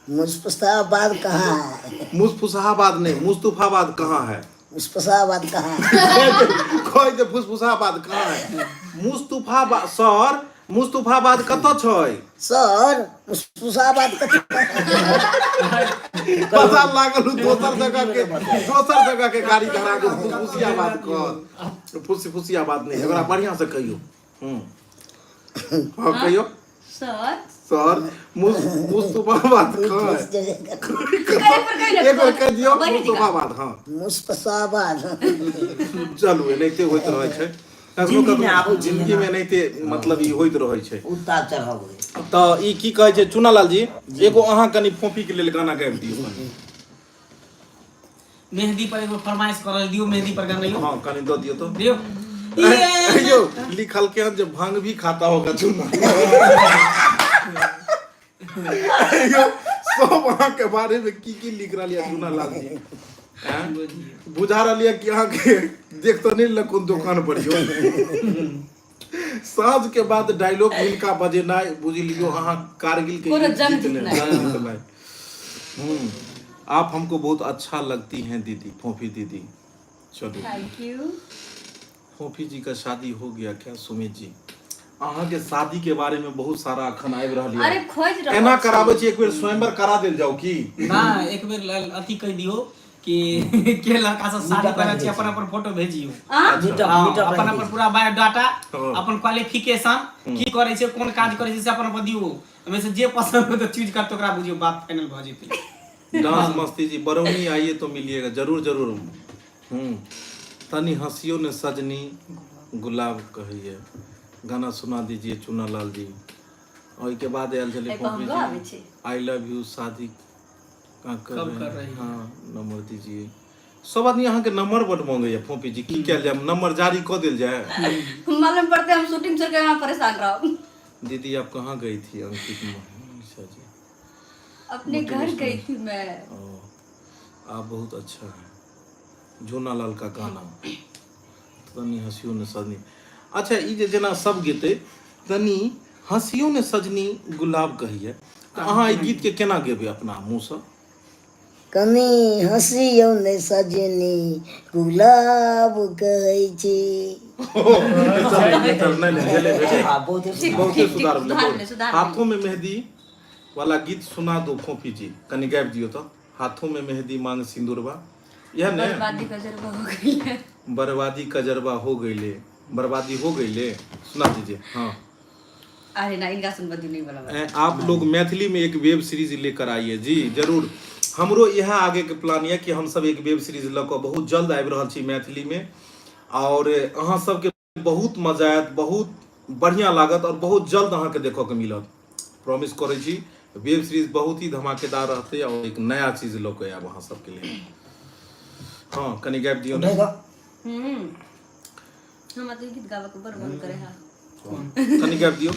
मुस्तफाबाद कहाँ है? मुस्तफाबाद नहि, मुस्तफाबाद कहाँ है? मुस्तफाबाद कहाँ है? कहै जे फुसफुसाबाद कहाँ है, मुस्तफाबाद। सर, मुस्तफाबाद कतऽ छै? सर, मुस्तफाबाद कतऽ? पता लागल उ दोसर जगह के गाड़ी धरा के फुसफुसियाबाद कहत। फुसफुसियाबाद नहि, एकरा बढ़िआँ से कहियौ। हँ, कहियौ। सर। सर, मुस्तफाबाद कहाँ है? एक बेर कहि दियौ, मुस्तफाबाद। हँ। मुस्तफाबाद। चलू, एनाहिते होइत रहै छै कखनो। जिंदगीमे आबै कखनो छै। जिंदगीमे एनाहिते मतलब ई होइत रहै छै। उतार चढ़ाव होइ। तऽ ई की कहै छै, चुनालाल जी, एगो अहाँ कनि फोफी के लेल गाना गाबि दियौ कनि। मेहंदी पर एगो फरमाइश करल दियौ, मेहंदी पर गाना यौ। हँ, कनि दऽ दियौ तऽ। दियौ। यौ, लिखलकै हन जे भांग भी खाता होगा चुना। यौ, सब अहाँके बारे में की की लिख रहल यऽ चुना लाल जी, आँय? बुझा रहल यऽ कि अहाँके देख तऽ नहि ले कोन दोकान पर यौ। साँझ के बाद डायलॉग हिनका बजेनाइ बुझि लियौ अहाँ कारगिल के कोनो युद्ध जंग जीत लेनाइ, जीतनाइ। जंग जीतनाइ। आप हमको बहुत अच्छा लगती हैं दीदी, फोफी दीदी। चलू। Thank you. फोफी जी का शादी हो गया क्या? सुमित जी, अहाँ के शादी के बारे में बहुत सारा अखन आबि रहल अरे यऽ। खोज रहल एना छी। कराबै छी, एक बेर स्वयंवर करा देल जाउ की? ना, एक बेर अथी कहि दियौ कि के लड़का सब शादी करल छी, अपन अपन फोटो भेजियौ। आँ? मीटअप। हँ, मीटअप। अपन अपन पूरा बायोडाटा, हँ। अपन क्वालिफिकेशन, की करै छै, कोन काज करै छै, से अपन अपन दियौ। ओहिमे से जे पसंद हो तऽ चूज करते, ओकरा बुझियौ बात फाइनल भऽ जेतै। डांस मस्ती जी, बरौनी आइए तो मिलिएगा। जरूर जरूर। तनी हंसियो ने सजनी गुलाब कहिए, गाना सुना दीजिए चुना लाल जी। ओहिके बाद आयल छलै एहि पर फोफी हमरो आबै जी। छै। I love you, शादी कहाँ कर कब रहे कर हैं? रही हैं? हाँ, नंबर दीजिए। सब आदमी अहाँके नंबर बड मांगैया फोफी जी, की कयल जाय? नंबर जारी कऽ देल जाय? मालूम पड़ते हम शूटिंग छोड़ के यहाँ परेशान रहब। दीदी आप कहाँ गई थी अंकित मनीषा जी अपने घर गई थी मैं। ओ, आप बहुत अच्छा है। झूनालाल का गाना तनी हंसियो ने सजनी। अच्छा, ई जे जेना सब गेतै, तनी हंसियो ने सजनी गुलाब कहिए, तऽ अहाँ ई गीत के केना गेबै अपना मुँहसँ? कनी हँसियौ ने सजनी गुलाब कहै छी। नहीं नहीं, भेलै भेलै। हाँ, बहुते ठीक। बहुते सुधार भेलै। सुधार बहुत। भेलै, सुधार। हाथों में मेहंदी वाला गीत सुना दो फोफी जी, कनी गाबि दियौ तऽ। हाथों में मेहंदी मांग सिंदूरबा, इएह ने? बर्बादी कजरबा हो गई है। बर्बादी कजरबा हो गईले, बर्बादी हो गईले, सुना दीजिए। हाँ। अरे ना, इनका सुनबा नहीं वाला बात। आप लोग मैथिली में एक वेब सीरीज लेकर आइए। जी जरूर, हमरो इएह आगे के प्लान यऽ कि हमसब एक वेब सीरीज लऽ कऽ बहुत जल्द आबि रहल छी मैथिली में, और अहाँ सबके बहुत मजा आयत, बहुत बढ़िया लागत और बहुत जल्द अहाँके देखऽ के मिलत। प्रॉमिस करै छी, वेब सीरीज बहुत ही धमाकेदार रहतै और एक नया चीज लऽ कऽ आयब अहाँ सबके लेल। हाँ, कनि गाबि दियौ ने। उठेगा। हमरा तऽ ई गीत गाबऽ के बड़ मन करे है। कनि गाबि दियौ।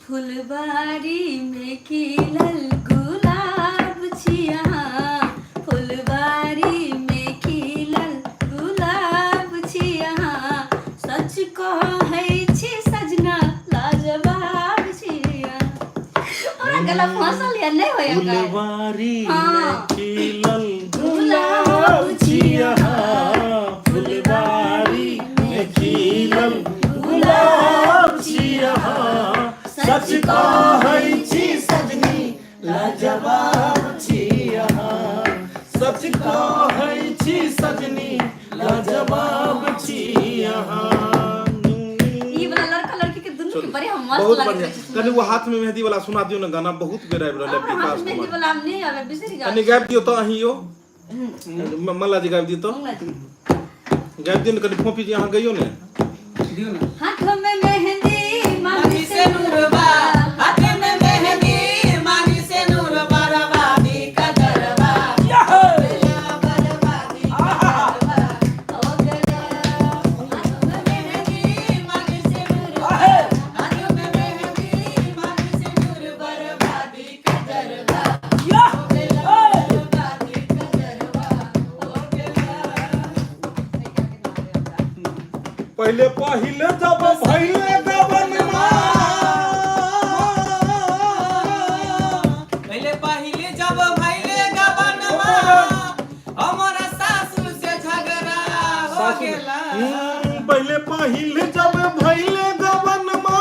फुलबारी में खिलल गुलाब छिया, फुलबारी में खिलल गुलाब छिया, सच कहै छी सजना लाजवाब छिया। हमरा गला फंसल या नहि होया गाय। फुलवारी में हाँ। खिलल गुलाब छिया, फुलवारी में खिलल गुलाब छिया, सच कहै छी सजनी लाजवाब छिया, सच कहै छी सजनी लाजवाब छिया। ई वाला लड़का लड़की के दुनू के बड़े हम मस्त बहुत लागैत बढ़िया। रहै छै। कनि वो हाथ में मेहंदी वाला सुना दियौ ने गाना, बहुत बेर आबि रहल है। हमरा हाथ विकास मेहंदी कुमार वाला हम नहि आबै, बिसरि कनि गेल। गाबि दियौ तऽ अहीं यौ, मल्ला जी, गाबि दियौ तऽ। मंगला जी। गाबि दियौ ने कनि। फोफी जी, अहाँ गइयौ ने। दियौ ने। हाथ में मेहंदी मांगी से नूरबा, हाथ में मेहंदी मांगी से नूरबा, बर्बादी कजरबा बर्बादी कजरबा हो गया। हाथ में मेहंदी मांगी से नूरबा, हाथ में मेहंदी मांगी से नूर, बर्बादी कजरबा हो गया, बर्बादी कजरबा हो गया। पहिले पहिले जब भइले गबनमा, पहिले पहिले जब भइले गबनमा, हमरा सासुर से झगड़ा हो गेला। पहिले पहिले जब भइले गबनमा,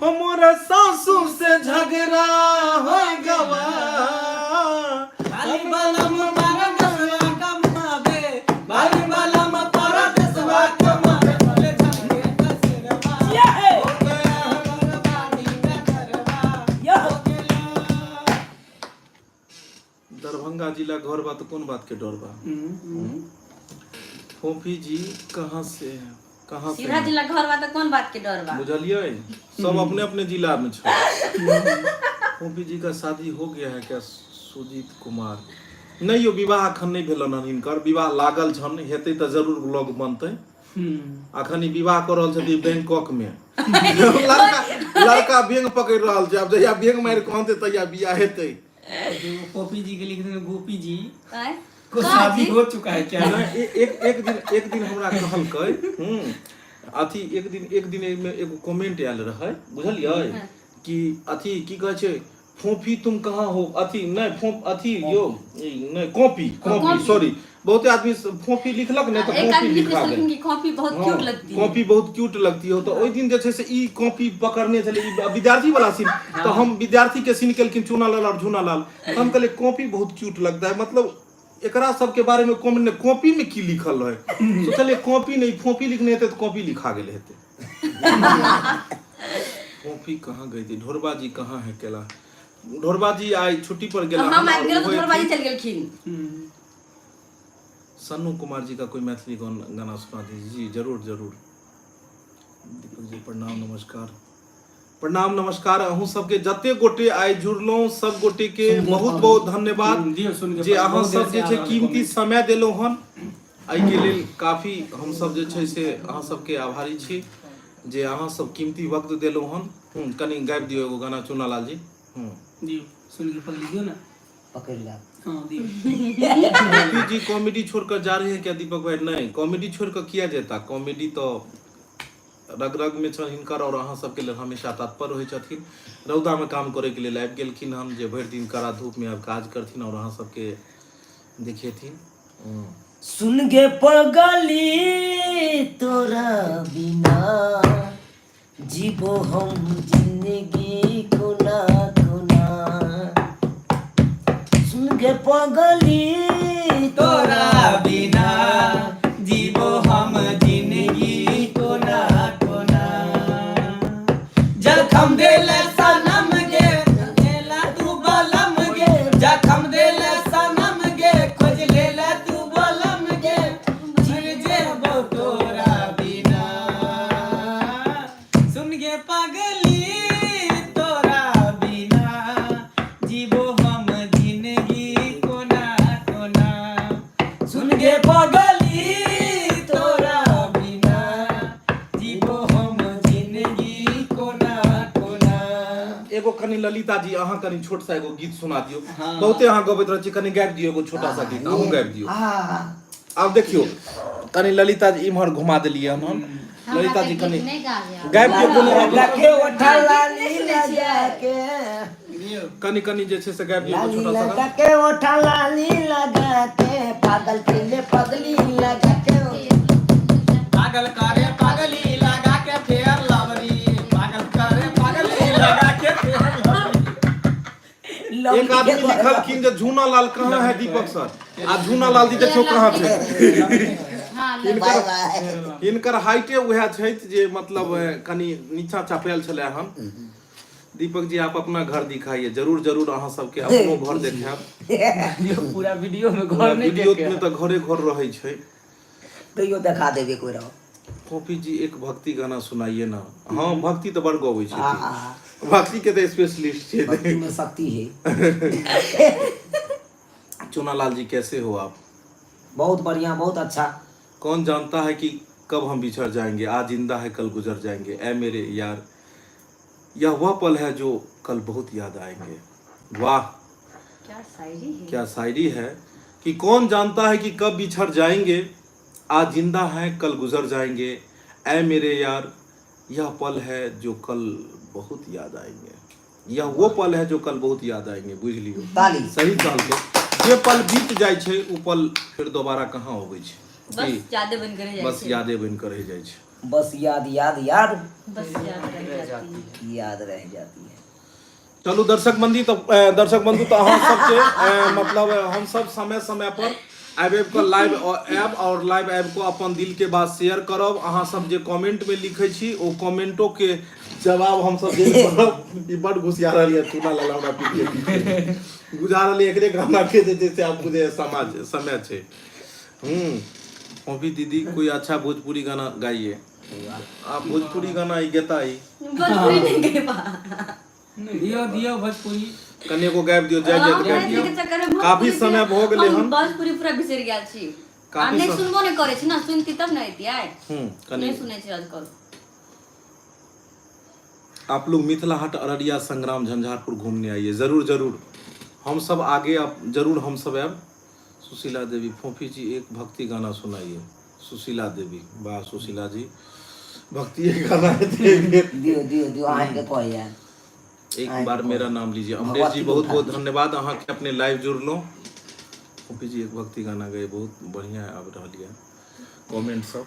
हमरा सासु से झगड़ा हो गवा। बाली बलम परदेसवा कमावे, बाली बलम परदेसवा कमावे, बोले झमके कसरवा हो गया, बर्बादी कजरवा हो गेला। दरभंगा जिला घर बा तऽ कोन बात के डर बा? फोफी जी कहाँ से हैं? कहाँ से सीधा हैं? जिला घर बा तऽ कोन बात के डर बा? बुझलियै, सब अपने अपने जिला में छै। फोफी जी का शादी हो गया है क्या? सुजीत कुमार, नहि यौ, विवाह अखन नहि भेलन हन हिनकर। विवाह लागल छन, हेतै तऽ जरूर ब्लॉग बनतै। अखन ई विवाह कऽ रहल छथिन बैंकॉक में। लड़का लड़का बेंग पकड़ि रहल छै, आब जहिया बेंग मारि कऽ आनतै तहिया बियाह हेतै। एगो पॉपी जी के लिख देने गोपी जी आँय? को कहाँ शादी जी? हो चुका है क्या? नहि, एक एक दिन एक दिन हमरा कहलकै, अथी एक दिन एहिमे एगो कमेंट आयल रहै, बुझलियै, कि अथी की कहै छै, फोफी तुम कहाँ हो, अथी नहि, फोप अथी यौ, ई नहि, कॉपी कॉपी, सॉरी, बहुते आदमी फोफी लिखलक ने तऽ एक कॉपी आदमी लिखने लिखा छलखिन गेल। कि कॉपी बहुत क्यूट लगती है। कॉपी बहुत क्यूट लगती हो। तऽ ओहि दिन जे छै से ई कॉपी पकड़ने छलै, ई विद्यार्थी वाला सीन, तऽ हम विद्यार्थी के सीन केलखिन चूनालाल और झूनालाल, तऽ हम कहलियै कॉपी बहुत क्यूट लगता है। मतलब एकरा सबके बारे में कॉमेंट, कॉपी में की लिखल रहै, सोचलियै कॉपी नहि, फोपी लिखने हेतै तऽ कॉपी लिखा गेल हेतै। कॉपी कहाँ गई थी? ढोरबा जी कहाँ है? केला ढोरबा जी आइ छुट्टी पर गेला हम हन आबि और गेलहुँ तऽ ओहो ढोरबाजी एथिन। चलि गेलखिन। सन्नू कुमार जी का कोई मैथिली गाना सुना दीजिए। जी जरूर जरूर। दीपक जी प्रणाम, नमस्कार, प्रणाम, नमस्कार। अहूँ सबके, जते गोटे आइ जुड़लहुँ, सब गोटे के बहुत बहुत धन्यवाद। दियौ सुन के जे अहाँ बहुत देर सब से जे आ छै रहल कीमती comment। समय देलहुँ हन, एहिके लेल काफी हमसब जे छै से अहाँ सबके आभारी छी। जे अहाँ सब कीमती वक्त देलहुँ हन। कनि गाबि दियौ एगो गाना चुनालाल जी। दियौ सुन के पकड़ दियौ ना। पकड़ ला। हाँ दियौ। गोपी जी कॉमेडी छोड़कर जा रहे हैं क्या दीपक भाई? नहीं, कॉमेडी छोड़कर किया जाता, कॉमेडी तो रग रग में छनि हिनकर और अहाँ सबके लेल हमेशा तत्पर रहै छथिन। रौदा में काम करे के लेल आबि गेलखिन हन जे भरि दिन कड़ा धूप में आब काज करथिन और अहाँ सबके देखेथिन। सुन गे पगली तोरा बिना जीबो हम जिंदगी कोना कोना, सुन गे पगली तोरा बिना जीबो हम जिंदगी कोना कोना, जखम देले सनम गे लेला तू बलम गे, जखम देले सनम गे खोज लेला तू बलम गे, मर जेबो तोरा बिना, सुन गे पगली तोरा बिना जीबो हम जिंदगी कोना कोना, सुन गे पगली तोरा बिना जीबो हम जिंदगी कोना कोना। एगो कनि ललिता जी अहाँ कनि छोट सा एगो गीत सुना दियौ। बहुते अहाँ गबैत रहै छी, कनि गाबि दियौ एगो छोटा सा गीत, अहूँ गाबि दियौ। आब देखियौ कनि ललिता जी इम्हर घुमा देलियै हन हम। हमरा ललिता तऽ जी गीत कनि नहि गाबे गाबि दियौ कोनो लगा के ओठा लाली लगा के, कनि कनि जे छै से गाबि दियौ एगो लाली छोटा सा लगा के ओठा लाली लगा के, पागल के पगली लगा के। पागल करे पगली लगा के फेर लवरी, पागल करे पगली लगा के फेर लवरी। एक आदमी लिखलखिन जे झूना लाल कहाँ है दीपक सर, आ झूना लाल जी देखियौ कहाँ छै। हाँ बाय बाय। हिनकर हाइटे उएह छै जे मतलब कनि नीचा चपेल छलै हन। दीपक जी आप अपना घर दिखाइए, जरूर जरूर अहाँ सबके अपनो घर देखायब। पूरा वीडियो में घर नहीं वीडियो देखे में तऽ घरे घर रहै छै। तैयो देखा देबे कोइ रहो। कॉपी जी एक भक्ति गाना सुनाइए ना। हाँ भक्ति तऽ बड़ गबै छै, भक्ति के तऽ स्पेशलिस्ट छै। भक्ति में शक्ति है। चुनालाल जी कैसे हो आप? बहुत बढ़िया, बहुत अच्छा। कौन जानता है कि कब हम बिछड़ जाएंगे, आज जिंदा है कल गुजर जाएंगे, ऐ मेरे यार यह वह पल है जो कल बहुत याद आएंगे। वाह क्या शायरी है, क्या शायरी है कि कौन जानता है कि कब बिछड़ जाएंगे, आज जिंदा है कल गुजर जाएंगे, ऐ मेरे यार यह पल है जो कल बहुत याद आएंगे, यह वो पल है जो कल बहुत याद आएंगे। बुझ लियो ताली। सही कहलकै, जे पल बीत जाइ छै ओ पल फेर दोबारा कहाँ अबै छै, बस यादे बन के रह जाइ बस छै। यादे बनि कऽ रहि जाइ छै। बस याद याद याद, बस याद रह जाती है, याद रह जाती है। चलू दर्शक बंदी तऽ दर्शक बंधु तऽ अहाँ सबके मतलब हम सब समय समय पर आबि आबि कऽ लाइव आयब और लाइव आबि कऽ अपन दिल के बात शेयर करब। अहाँ सब जे कमेंट में लिखै छी ओ कमेंटो के जवाब हम सब देल करब। ई बड घुसिया रहल यऽ चूना लाल हमरा पीछे पीछे बुझा रहल यऽ, एकरे गाना के जे छै से आब बुझे समाज समय छै। अभी दीदी कोई अच्छा भोजपुरी गाना गाइए। आप भोजपुरी गाना ई गेता ई भोजपुरी नहीं गेबा। दियो दियो भोजपुरी कनि एगो गाबि दियौ, जाय जाय गाबि मैथिली के दियौ। चक्कर में काफी भोजपुरी समय भऽ गेलै हम हन। भोजपुरी पूरा बिसरि गेल छी। आ काफी नहि सुनबो नहि करै छी ना, सुनती तब ने अइतियै। कनि नहि सुनै छी आजकल। आप लोग मिथिला हाट अररिया संग्राम झंझारपुर घूमने आइए, जरूर जरूर हम सब आगे आप जरूर हम सब आयब। सुशीला देवी फोफी जी एक भक्ति गाना सुनाइए। सुशीला देवी वाह सुशीला जी भक्ति गाना दियो दियो दियो अहाँके कहैया। एक बार मेरा नाम लीजिए। अमरेश जी बहुत बहुत धन्यवाद अहाँ के अपने लाइव जुड़लो। फोफी जी एक भक्ति गाना गए, बहुत बढ़िया आबि रहल यऽ कमेंट सब।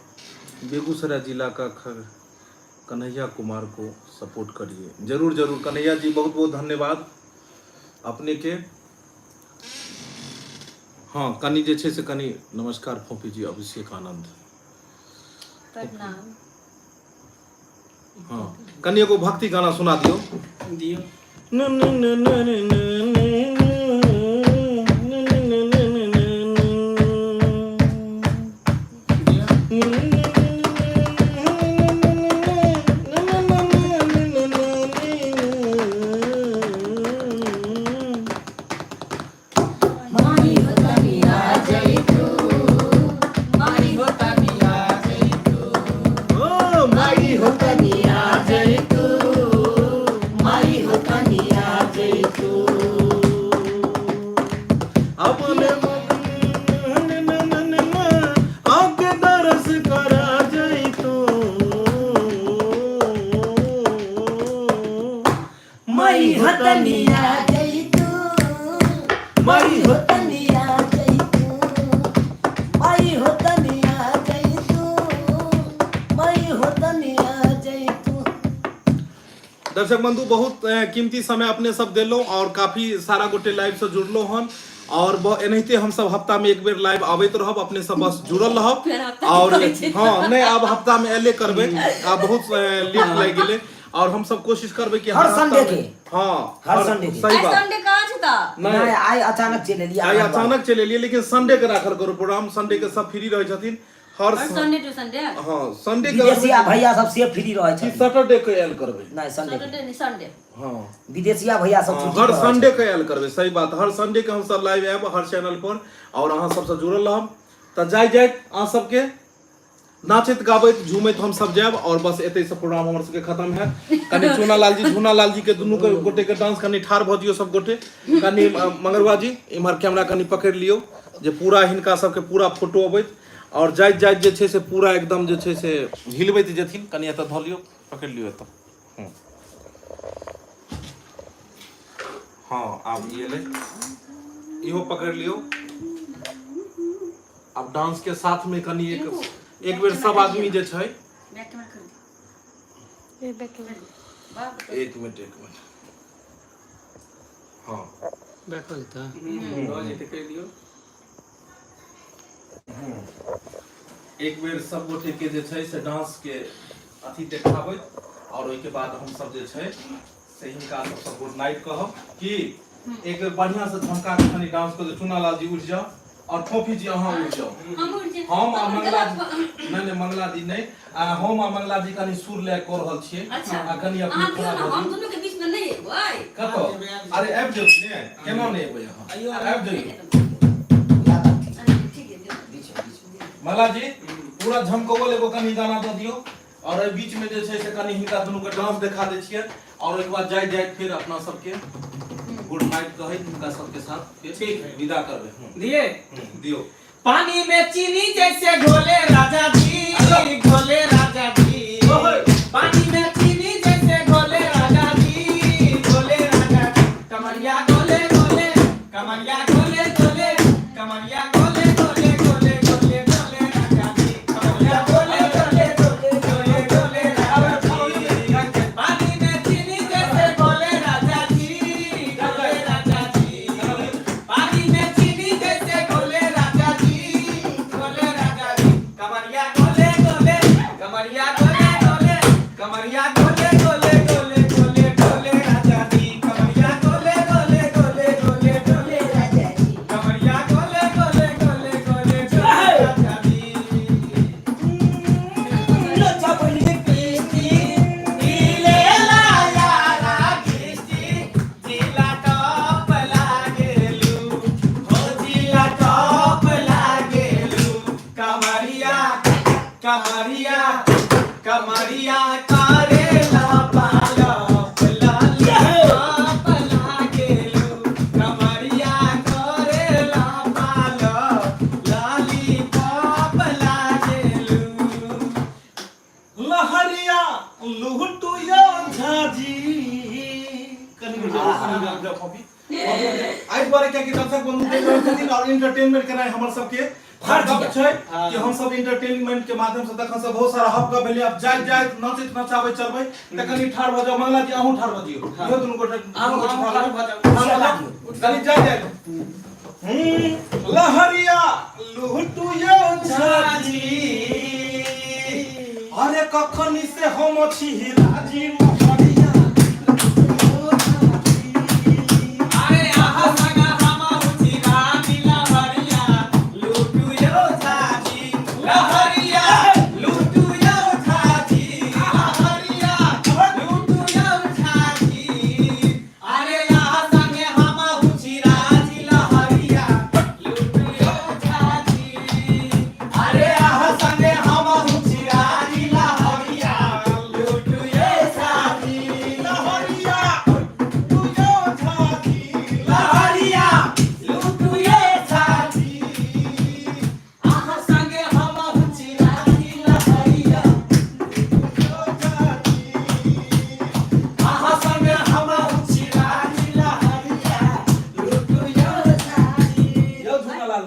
बेगूसराय जिला का कन्हैया कुमार को सपोर्ट करिए, जरूर जरूर कन्हैया जी बहुत बहुत धन्यवाद अपने के। हाँ कनि जे छै से कनि नमस्कार फोफी जी अभिषेक आनंद प्रणाम। हाँ कनि एगो भक्ति गाना सुना दियौ। दियो। माई हो तनिया ओ माई हो तनिया माई हो तनिया जैतू, माई हो तनिया जैतू, माई हो तनिया जैतू। दर्शक बंधु, बहुत कीमती समय अपने सब देलो और काफी सारा गोटे लाइव से जुड़लो हन और एनाहिते हम सब हफ्ता में एक बेर लाइव आबैत रहब। अपने सब बस जुड़ल रहब। फेर हफ्ता और कहै छै। हाँ, नहीं, आब हफ्ता में एले करबै, आब बहुत लेट लागि गेलै और हम सब कोशिश करबै कि हर हफ्ता संडे में- के। हाँ, हर संडे के। सही आइ बात। संडे कहाँ छै तऽ? नहीं, नहि, आइ अचानक चलि एलियै। आइ अचानक चलि एलियै, लेकिन संडे के राखल करू प्रोग्राम। संडे के सब फ्री रहै छथिन हर और संडे टू संडे? हाँ, संडे के। विदेशिया भैया सब से फ्री रहै कि छथिन। सैटरडे के आयल करबै? नहि, संडे के। सैटरडे नहि, संडे। हाँ। विदेशिया भैया सब हाँ, छुट्टी हर पर रहै। संडे के आयल करबै, सही बात। हर संडे के हमसब लाइव आयब हर चैनल पर और अहाँ सबसँ जुड़ल रहब। तऽ जाय जाइत अहाँ सबके नाचैत गाबैत झूमैत हम सब जायब और बस एतै से प्रोग्राम हमर सबके खत्म है। कनि चूना लाल जी, झूना लाल जी के दुनू के गोटे के डांस। कनि ठाढ़ भऽ दियौ सब गोटे। कनि मंगरुआ जी, इम्हर कैमरा कनि पकड़ि लियौ जे पूरा हिनका सबके पूरा फोटो अबैत और जाइत जाइत जे छै से पूरा एकदम जे छै से हिलबैत जेथिन। कनि एतऽ धऽ लियौ, पकड़ि लियौ एतऽ। हँ, आब ई एलै, इहो पकड़ि लियौ। आब डांस के साथ में कनि एक एक बेर सब आदमी जे छै। बैक कैमरा कर दे। एक मिनट, एक मिनट, हाँ। बैक हो जेतै। भऽ जेतै, कहि दियौ। एक बेर सब गोटे के जे छै से डांस के अथी देखाबैत और ओहिके बाद हम सब जे छै से हिनका सबसँ गुड नाइट कहब कि एक बेर बढ़िया से झमका के कनि डांस कऽ। चुना लाल जी, उठि जाउ और फोफी जी, अहाँ उठि जाउ। हम उठि जाएब। हम आ मंगला जी, नहि नहि, मंगला जी नहि, आ हम आ मंगला जी कनि सुर लए कऽ रहल छियै। अच्छा। आ कनि अपने अहाँ दियौ खड़ा ने, भऽ हम जाउ। दुनू के बीच में नहि एबै। कतऽ? अरे, आबि जेबै ने, केना नहि एबै अहाँ? आबि जइयौ। ठीक है, दियौ। मंगला जी, पूरा झमकौल एगो कनि गाना दऽ दियौ और एहि बीच में जे छै से कनि हिनका दुनू के डांस देखा दै छियै और ओहिके बाद जाइत जाइत फेर अपना सबके गुड नाइट कहैत हिनका सबके साथ फेर ठीक है। विदा करबै। दिए। दियौ। पानी में चीनी जैसे घोले राजा जी, घोले राजा जी, पानी में चीनी जैसे घोले राजा जी, घोले राजा जी, कमरिया गोले गोले, कमरिया गोले गोले, कमरिया गोले गोले, गोले गोले गोले राजा जी, कमरिया गोले गोले, गोले गोले राजा जी, पानी में चीनी जैसे घोले राजा जी, घोले राजा जी, पानी में चीनी जैसे घोले राजा जी, घोले राजा जी, कमरिया गोले गोले, कमरिया गोले गोले, कमरिया गोले गोले, गोले गोले गोले राजा जी, कमरिया गोले गोले, गोले गोले गोले राजा जी, कमरिया गोले गोले, गोले गोले गोले राजा जी। दिले लाया रागिष्टी, जिला टॉप लागेलू हो, जिला टॉप लागेलू, कमरिया, कमरिया, कमरिया करेला पालप, लाली लागेलू, कमरिया करेला पालप, लाली पॉप लागेलू। लहरिया लुहटू यो झाजी, कनि रुक जाउ, कनि रुक जाउ कॉपी। एहि दुआरे कियाकि दर्शक बंधु देख रहल छथिन और इंटरटेनमेंट केनाइ हमर सबके फर्ज छै कि हम सब इंटरटेनमेंट के माध्यम से तखन से बहुत सारा हब गप भेलै। आब जाइत जाइत नचैत नचाबैत चलबै तऽ कनि ठाढ़ भऽ जाउ। मंगला जी, अहूँ ठाढ़ भऽ जइयौ। इहो दुनू गोटे, दुनू गोटे ठाढ़ भऽ जाउ, ठाढ़ भऽ जाउ। कनि जाइत जाइत लहरिया लुहटू यो झाजी, अरे कखनी से हम छी राजी, लहरिया। अरे आहा संग हम उठी रानी, लहरिया लूटू यो झाजी, लहरिया लूटू यो झाजी, लहरिया लूटू यो झाजी, अरे आहा संग हम उठी राजी, लहरिया लूटू यो झाजी, अरे आहा संग हम उठी राजी, लहरिया लूटू यो झाजी।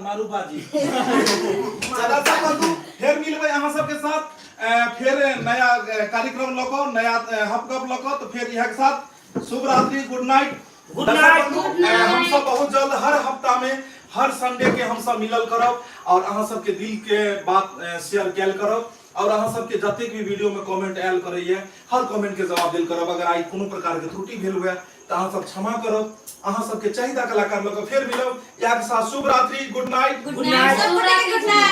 मारू बाजी। दर्शक बंधु, फेर मिलबै अहाँ सबके साथ, फेर नया कार्यक्रम लऽ कऽ, नया हपगप लऽ कऽ। तऽ फेर इएह के साथ शुभ रात्रि, गुड नाइट। Good night. हम सब बहुत जल्द हर हफ्ता में हर संडे के हम सब मिलल करब और अहाँ सबके दिल के बात शेयर कैल करब और अहाँ सबके जतेक भी वीडियो में कमेंट आयल करैया, हर कमेंट के जवाब देल करब। अगर आइ कोनो प्रकार के त्रुटि भेल हुए तऽ अहाँ सब क्षमा करब। अहाँ सबके चाहिदा कलाकार लऽ कऽ फेर मिलब। इएह के साथ शुभ रात्रि, गुड नाइट। गुड नाइट, सब गोटे के गुड नाइट।